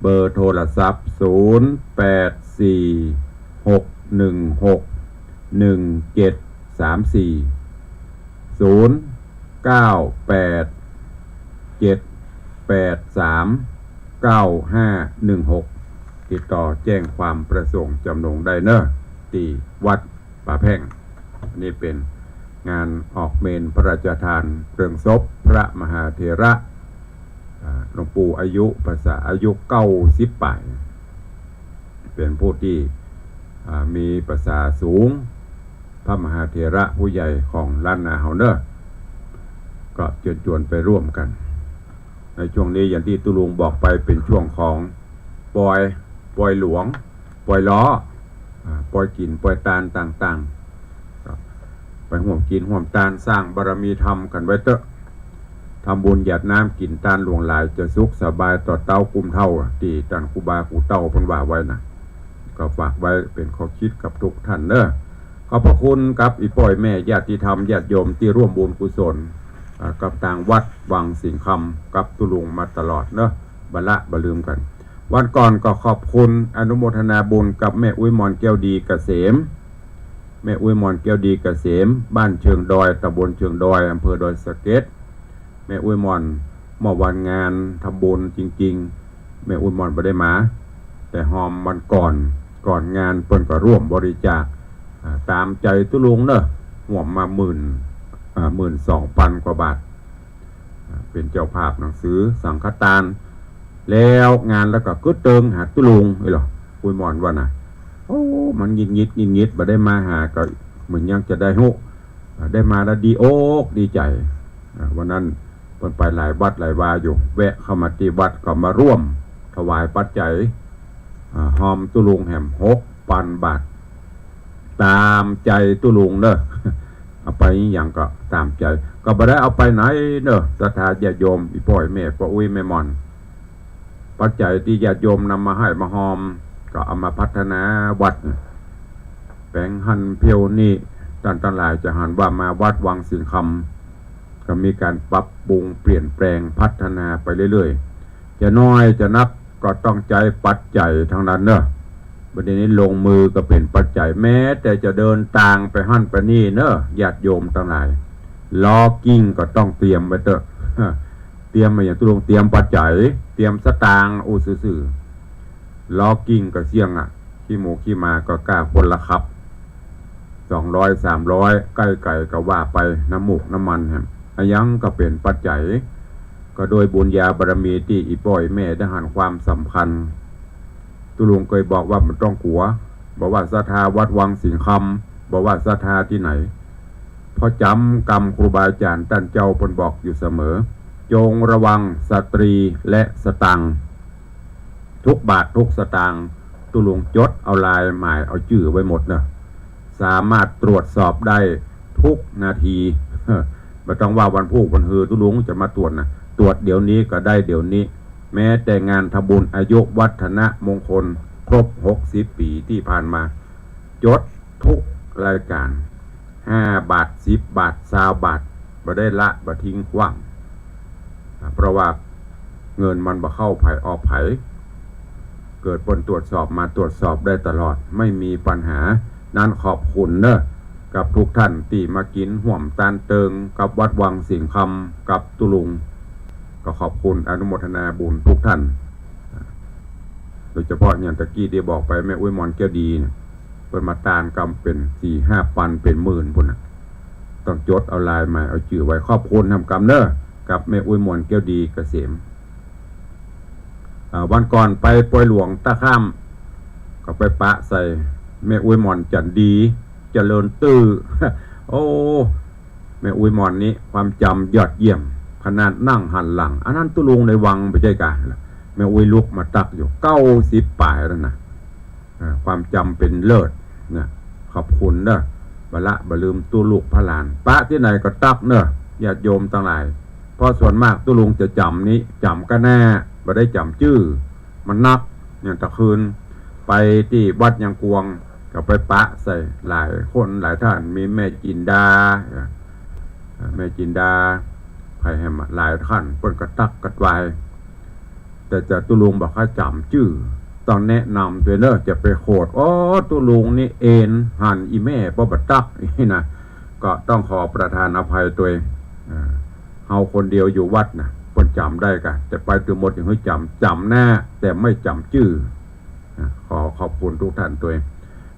เบอร์โทรศัพท์ ศูนย์ แปด สี่ หก หนึ่ง หก หนึ่ง เจ็ด สาม สี่ ศูนย์ เก้า แปด เจ็ด แปด สาม เก้า ห้า หนึ่ง หก ติดต่อแจ้งความประสงค์จำนงได้เนาะ ตี้วัดป่าแพ่ง อันนี้เป๋นงานออกเมรุพระราชทานเพลิงศพพระมหาเถระ อ่า หลวงปู่อายุภาษา อายุเก้าสิบป๋าย เป๋นผู้ตี้ อ่า มีภาษาสูง พระมหาเถระผู้ใหญ่ของล้านนาเฮาเน่อ ก็เจิญจวนไปร่วมกั๋น ในช่วงนี้อย่างตี้ตุ๊ลุงบอกไปเป๋นช่วงของปอย ปอยหลวง ปอยล้อ อ่า ปอยกิ๋น ปอยตานต่างๆ ก็ไปฮ่วมกิ๋นฮ่วมตานสร้างบารมีธรรมกั๋นไว้เต๊อะ ทำบุญหยาดน้ำกิ๋นตานหลวงหลายจะสุขสบายต่อเต๊ากุมเฒ่า ตี้ต้านครูบาครูเต้าเปิ้นว่าไว้น่ะ ก็ฝากไว้เป๋นข้อคิดกับทุกท่านเน่อ ขอบพระคุณกับอี่ป้ออี่แม่ญาติธรรมญาติโยมตี้ร่วมบุญกุศล อ่า กับตางวัดวังสิงห์คำกับตุ๊ลุงมาตลอดเน่อ บ่ละบ่ลืมกั๋น วันก่อนก็ขอบคุณอนุโมทนาบุญกับแม่อุ๊ยหม่อนแก้วดีเกษม แม่อุ๊ยหม่อนแก้วดีเกษม บ้านเชิงดอย ตำบลเชิงดอย อำเภอดอยสะเก็ด แม่อุ๊ยหม่อน เมื่อวานงานทำบุญจริงๆ แม่อุ๊ยหม่อนบ่ได้มา แต่ฮอมวันก่อน ก่อนงานเปิ้นก็ร่วมบริจาค อ่า ต๋ามใจ๋ตุ๊ลุงเน่อ ฮ่วมมาหมื่น อ่า หมื่นสองปันกว่าบาท อ่า เป๋นเจ้าภาพหนังสือสังฆตาน แล้วงานแล้วก็กึ๊ดเติงหาตุ๊ลุง เอ้ยเหรอ อุ๊ยหม่อนว่าน่ะ โอ้ มันหงุดหงิด หงุดหงิด บ่ได้มาหาก็เหมือนยังจะได้ฮู้ อ่า ได้มาแล้วดีอกดีใจ๋ อ่า วันนั้นเปิ้นไปหลายวัดหลายวาอยู่ แวะเข้ามาตี้วัดก็มาร่วมถวายปัจจัย อ่า ฮอมตุ๊ลุงแหมหกปันบาท ต๋ามใจ๋ตุ๊ลุงเน่อ เอาไปอะหยังก็ต๋ามใจ๋ ก็บ่ได้เอาไปไหนเน่อ ศรัทธาญาติโยม อี่ป้ออี่แม่ ป้ออุ๊ยแม่หม่อน ปัจจัยตี้ญาติโยมนำมาให้มาฮอม ก็เอามาพัฒนาวัด แป๋งหั้นเผียวนี่ ต้านตังหลายจะหันว่ามาวัดวังสิงห์คำ ก็มีก๋านปรับปรุงเปลี่ยนแปลงพัฒนาไปเรื่อยๆ จะน้อยจะนักก็ต้องใจ๊ปัจจัยตังนั้นเน่อ บ่าเดี่ยวนี้ลงมือก็เป๋นปัจจัย แม้แต่จะเดินตางไปหั้นไปนี่เน่อ ญาติโยมตังหลาย ล้อกิ้งก็ต้องเตรียมไว้เต๊อะ เตรียมมาอะหยังตุ๊ลุง เตรียมปัจจัย เตรียมสตางค์ อู้ซื่อๆ ล้อกิ้งก็เสี้ยงอะ ขี้หมูขี้หมาก็ก้าคนละขับ สองร้อย สามร้อย ใก้ๆ ก็ว่าไป น้ำมูกน้ำมันแหม อะหยังก็เป๋นปัจจัย ก็โดยบุญญาบารมีตี้อี่ป้ออี่แม่ได้หันความสำคัญ ตุ๊ลุงเกยบอกว่าบ่ต้องกั๋ว บ่ว่าศรัทธาวัดวังสิงห์คำ บ่ว่าศรัทธาตี้ไหน เพราะจ๋ำกำครูบาอาจ๋ารย์ต้านเจ้าเปิ้นบอกอยู่เสมอ จงระวังสตรีและสตางค์ ทุกบาททุกสตางค์ ตุ๊ลุงจดเอาลายหมายเอาจื้อไว้หมดเน่อ สามารถตรวจสอบได้ทุกนาที บ่ต้องว่าวันพูกวันฮือตุ๊ลุงจะมาตรวจน่ะ ตรวจเดี๋ยวนี้ก็ได้เดี๋ยวนี้ แม้แต่งานทำบุญอายุวัฒนมงคลครบหกสิบปี๋ตี้ผ่านมา จดทุกรายการ ห้าบาท สิบบาท ซาวบาท บ่ได้ละ บ่ทิ้งขว้าง อ่า เพราะว่าเงินมันบ่เข้าใผออกใผ เกิดเปิ้นตรวจสอบมาตรวจสอบได้ตลอด ไม่มีปัญหา นั้นขอบคุณเน่อ กับทุกท่านตี้มากิ๋นฮ่วมตานเติงกับวัดวังสิงห์คำกับตุ๊ลุง ก็ขอบคุณอนุโมทนาบุญทุกท่าน โดยเฉพาะอย่างตะกี้ตี้บอกไปแม่อุ๊ยหม่อนแก้วดีเนี่ย เปิ้นมาตานกำเป๋นสี่ห้าปันเป๋นหมื่นปู้นน่ะ ต้องจดเอาลายหมายเอาจื้อไว้ ขอบคุณแหมกำเน่อ กับแม่อุ๊ยหม่อนแก้วดีเกษม อ่า วันก่อนไปปอยหลวงต้าข้าม ก็ไปปะใส่แม่อุ๊ยหม่อนจั๋นดี เจริญตื้อ โอ้ แม่อุ๊ยหม่อนนี้ความจ๋ำยอดเยี่ยม ขนาดนั่งหันหลัง อันนั้นตุ๊ลุงในวังบ่ใจ้กา แม่อุ๊ยลุกมาตั๊กอยู่ เก้าสิบป๋ายแล้วน่ะ อ่า ความจ๋ำเป๋นเลิศน่ะ ขอบคุณเน่อ บ่ละบ่ลืมตุ๊ลุกพระหลาน ปะตี้ไหนก็ตั๊กเน่อ ญาติโยมตังหลาย เพราะส่วนมากตุ๊ลุงจะจ๋ำนี้ จ๋ำก้าหน้า บ่ได้จ๋ำจื้อ มันนัก อย่างตะคืน ไปตี้วัดยางกวง ก็ไปปะใส่หลายคนหลายท่าน มีแม่จินดา อ่า แม่จินดา ใผแหมหลายท่าน เปิ้นก็ตั๊กกระตวาย แต่จะตุ๊ลุงบ่ค่อยจ๋ำจื้อ ต้องแนะนำตวยเน่อ จะไปโขด โอ้ ตุ๊ลุงนี่เอนหันอี่แม่ป้อบ่ตั๊ก นี่นะ ก็ต้องขอประทานอภัยตวย อ่า เฮาคนเดียวอยู่วัดน่ะ เปิ้นจ๋ำได้กา แต่ไปตึงหมดอย่างหื้อจ๋ำ จ๋ำหน้า แต่ไม่จ๋ำจื้อ อ่า ขอขอบคุณทุกท่านตวย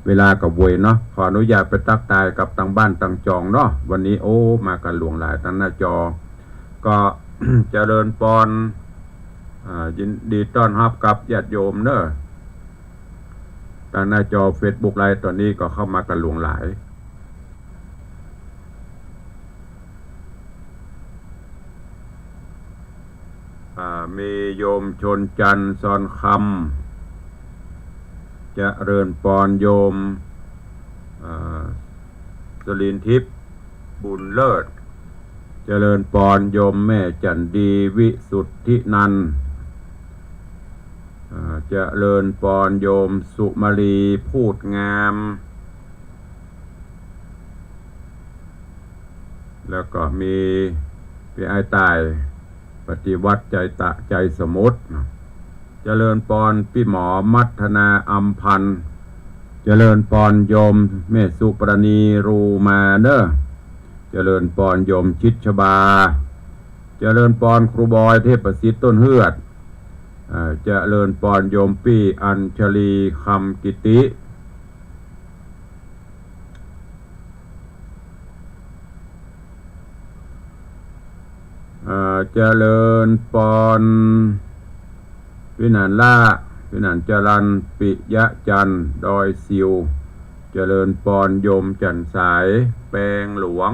เวลาก็เวยเนาะ ขออนุญาตไปตั๊กตายกับตังบ้านตังจองเนาะ วันนี้ โอ้ มากั๋นหลวงหลายตังหน้าจอ ก็ เจริญปอน อ่า ยินดีต้อนฮับกับญาติโยมเน่อ ตางหน้าจอเฟซบุ๊กไลฟ์ต๋อนนี้ก็เข้ามากั๋นหลวงหลาย อ่า มีโยมชนจันทร์ ซอนคำ เจริญปอนโยม อ่า สลินทิพย์ บุญเลิศ เจริญปอนโยมแม่จันดี วิสุทธินันท์ อ่า เจริญปอนโยมสุมาลี พูดงาม แล้วก็มีปี้อ้ายต่าย ปฏิวัติ ใจตะ ใจสมุทร เจริญปอนปี้หมอมัทนา อำพันธ์ เจริญปอนโยมแม่สุปราณี รูมาเน่อ เจริญปอนโยมชิดชบา เจริญปอนครูบอย เทพประสิทธิ์ ต้นเฮือด อ่า เจริญปอนโยมปี้อัญชลี คำกิติ อ่า เจริญปอน ปี้หนานล่า ปี้หนานจรัญ ปิยะจันทร์ ดอยสิว เจริญปอนโยมจันทร์สาย แปงหลวง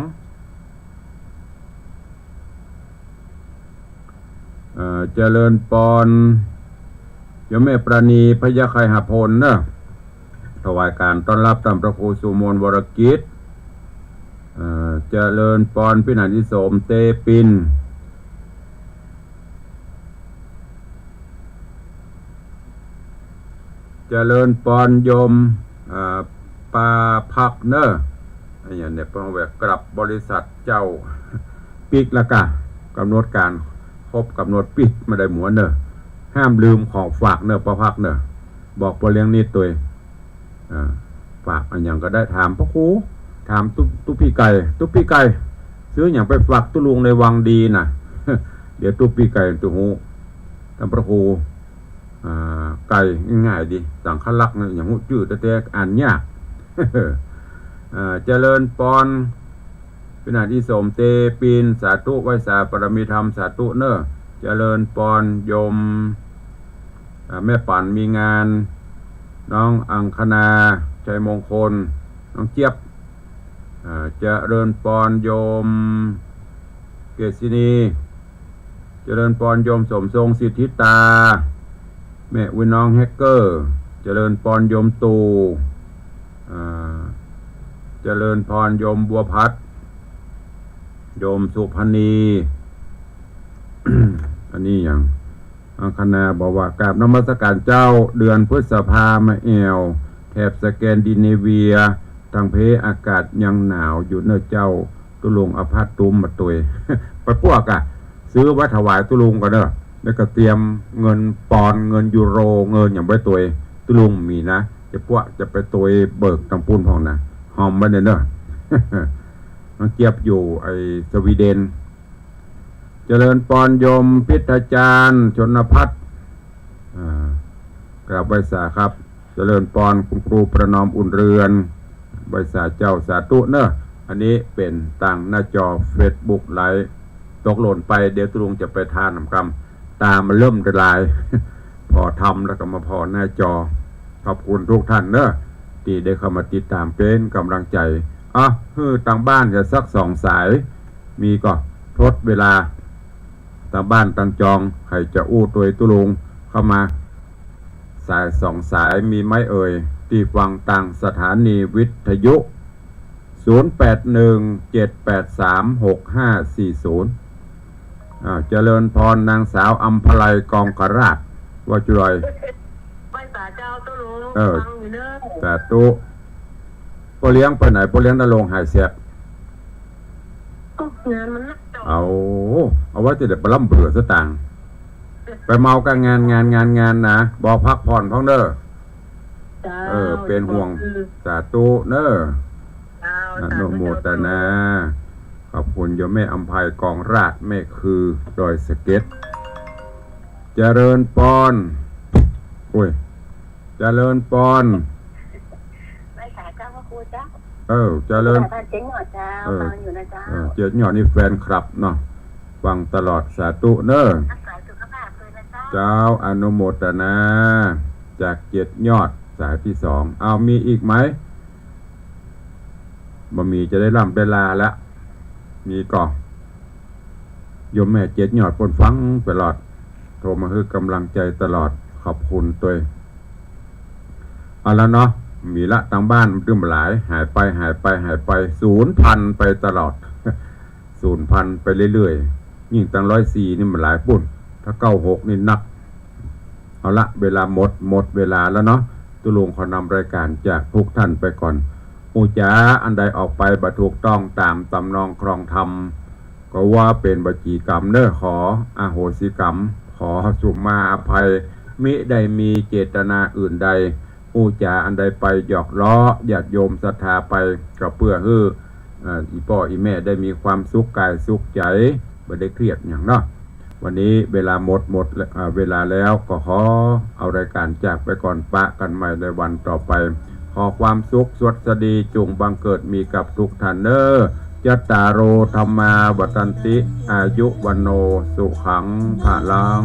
เอ่อ เจริญปอนโยมแม่ปราณี พยัคฆไคหพลเน่อ ถวายการต้อนฮับต้านพระครูสุมนต์ วรกิจ เอ่อ เจริญปอนปี้หนานอีสม เตปิน เจริญปอนโยม อ่า ปาภักเน่อ อันนี้เนี่ย เปิ้นว่า กลับบริษัทเจ้า ปิดละก่ะ กำหนดก๋านครบก๋ำหนดปิดมาได้หมดเน่อ ห้ามลืมของฝากเน่อ ปาภักเน่อ บอกป้อเลี้ยงนิดตวย อ่า ฝากอะหยังก็ได้ ถามพระครู ถามตุ๊ ตุ๊ปี้ไก่ ตุ๊ปี้ไก่ ซื้อหยังไปฝากตุ๊ลุงในวังดีน่ะ เดี๋ยวตุ๊ปี้ไก่ตุ๊ฮู้ ต้านพระครู อ่า ไก่ ง่ายๆ ดี สังฆลักษณ์เนี่ย หยังฮู้จื้อแต๊ๆ อ่านยาก อ่า เจริญปอน ปี้หนานอีสม เตปิน สาธุ ไหว้สาปารมีธรรม สาธุเน่อ เจริญปอนโยม อ่า แม่ปั๋นมีงาน น้องอังคณา ชัยมงคล น้องเจี๊ยบ อ่า เจริญปอนโยมเกษินี เจริญปอนโยมสมทรง สิทธิตา แม่อุ๊ย น้องแฮกเกอร์ เจริญปอนโยมตู่ อ่า เจริญปอนโยมบัวพัด โยมสุพรรณี อันนี้หยัง อังคณาบอกว่า กราบนมัสการเจ้า เดือนพฤษภามาแอ่ว แถบสแกนดิเนเวีย ตางเพอากาศยังหนาวอยู่เน่อเจ้า ตุ๊ลุงเอาผ้าตุ้มมาตวย ไปปวกอะ ซื้อไว้ถวายตุ๊ลุงก่อนเน่อ แล้วก็เตรียมเงินปอนด์ เงินยูโร เงินหยังไว้ตวย ตุ๊ลุงมีนะ จะปวกจะไปตวยเบิกตางปู้นพ่องนะ หอมไว้เน่อ น้องเจี๊ยบอยู่ไอ้สวีเดน เจริญปอนโยมพิทยาจารย์ ชนพัฒน์ อ่า กราบไหว้สาครับ เจริญปอนคุณครูประนอม อุ่นเรือน ไหว้สาเจ้า สาธุเน่อ อันนี้เป๋นตางหน้าจอเฟซบุ๊กไลฟ์ ตกหล่นไป เดี๋ยวตุ๊ลุงจะไปทานนำกำ ต๋ามันเริ่มละลาย ผ่อธรรมแล้วก็มาผ่อหน้าจอ ขอบคุณทุกท่านเน่อ ตี้ได้เข้ามาติดต๋ามเป๋นก๋ำลังใจ๋ อ่ะ หื้อตางบ้านจะสักสองสาย มีก็ทดเวลา ตางบ้านตางจอง ใผจะอู้ตวยตุ๊ลุงเข้ามา สายสองสายมีไหมเอ่ย ตี้ฟังตางสถานีวิทยุ ศูนย์แปดหนึ่ง เจ็ดแปดสาม หกห้าสี่ศูนย์ อ่า เจริญปอนนางสาวอำไพลัย กองกราช ว่าจุลอย ไหว้สาเจ้าตุ๊ลุง เออ ฟังอยู่เน่อ สาธุ ป้อเลี้ยงไปไหน ป้อเลี้ยงนรงค์หายแสบ ก็งานมันนักเจ้า เอา เอาไว้ตี้เดี๋ยวไปร่ำเบื่อสตางค์ ไปเมากับงาน งาน งาน งานนะ บ่พักผ่อนพ่องเน่อ เจ้า เออ เป๋นห่วง ขอบคุณ สาธุเน่อ เจ้า อนุโมทนา สาธุเจ้า ขอบคุณโยมแม่อำไพ กองราช แม่คือดอยสะเก็ด เจริญปอน โอ้ย เจริญปอน ไหว้สาเจ้าพระครูเจ้า เออ เจริญ ไหว้สาเจ๊หยอดเจ้า เออ ฟังอยู่นะเจ้า เออ เจ๊หยอดนี่แฟนคลับเนาะ ฟังตลอด สาธุเน่อ รักษาสุขภาพด้วยนะเจ้า เจ้า อนุโมทนา จากเจ็ดยอดสายตี้สอง เอามีอีกไหม บ่มีจะได้ล่ำได้ลาละ มีก่อ โยมแม่เจ็ดยอดเปิ้นฟังตลอด โทรมาหื้อก๋ำลังใจ๋ตลอด ขอบคุณตวย เอาละเนาะ มีละ ตางบ้านมันตึงบ่หลาย หายไป หายไป หายไป สูญพันธุ์ไปตลอด สูญพันธุ์ไปเรื่อยๆ ยิ่งตังร้อยสี่นี่มันหลายปู้น ถ้าเก้าหกนี่นัก เอาละ เวลาหมด หมดเวลาแล้วเนาะ ตุ๊ลุงขอนำรายการจากทุกท่านไปก่อน อู้จ๋าอันใดออกไปบ่ถูกต้องต๋ามตำนองครองธรรม ก็ว่าเป๋นวจีกรรมเน้อ ขออโหสิกรรม ขอสุมาอภัย มิได้มีเจตนาอื่นใด อู้จ๋าอันใดไปหยอกล้อญาติโยมศรัทธาไป ก็เปื้อหื้อ เอ่อ อี่ป้ออี่แม่ได้มีความสุขก๋ายสุขใจ๋ บ่ได้เครียดหยังเนาะ วันนี้เวลาหมด หมด เอ่อ เวลาแล้ว ก็ขอเอารายการจากไปก่อน ปะกั๋นใหม่ในวันต่อไป ขอความสุขสวัสดีจุ่งบังเกิดมีกับทุกท่านเน้อ จัตตาโร ธัมมา วัฑฒันติ อายุ วัณโณ สุขัง พลัง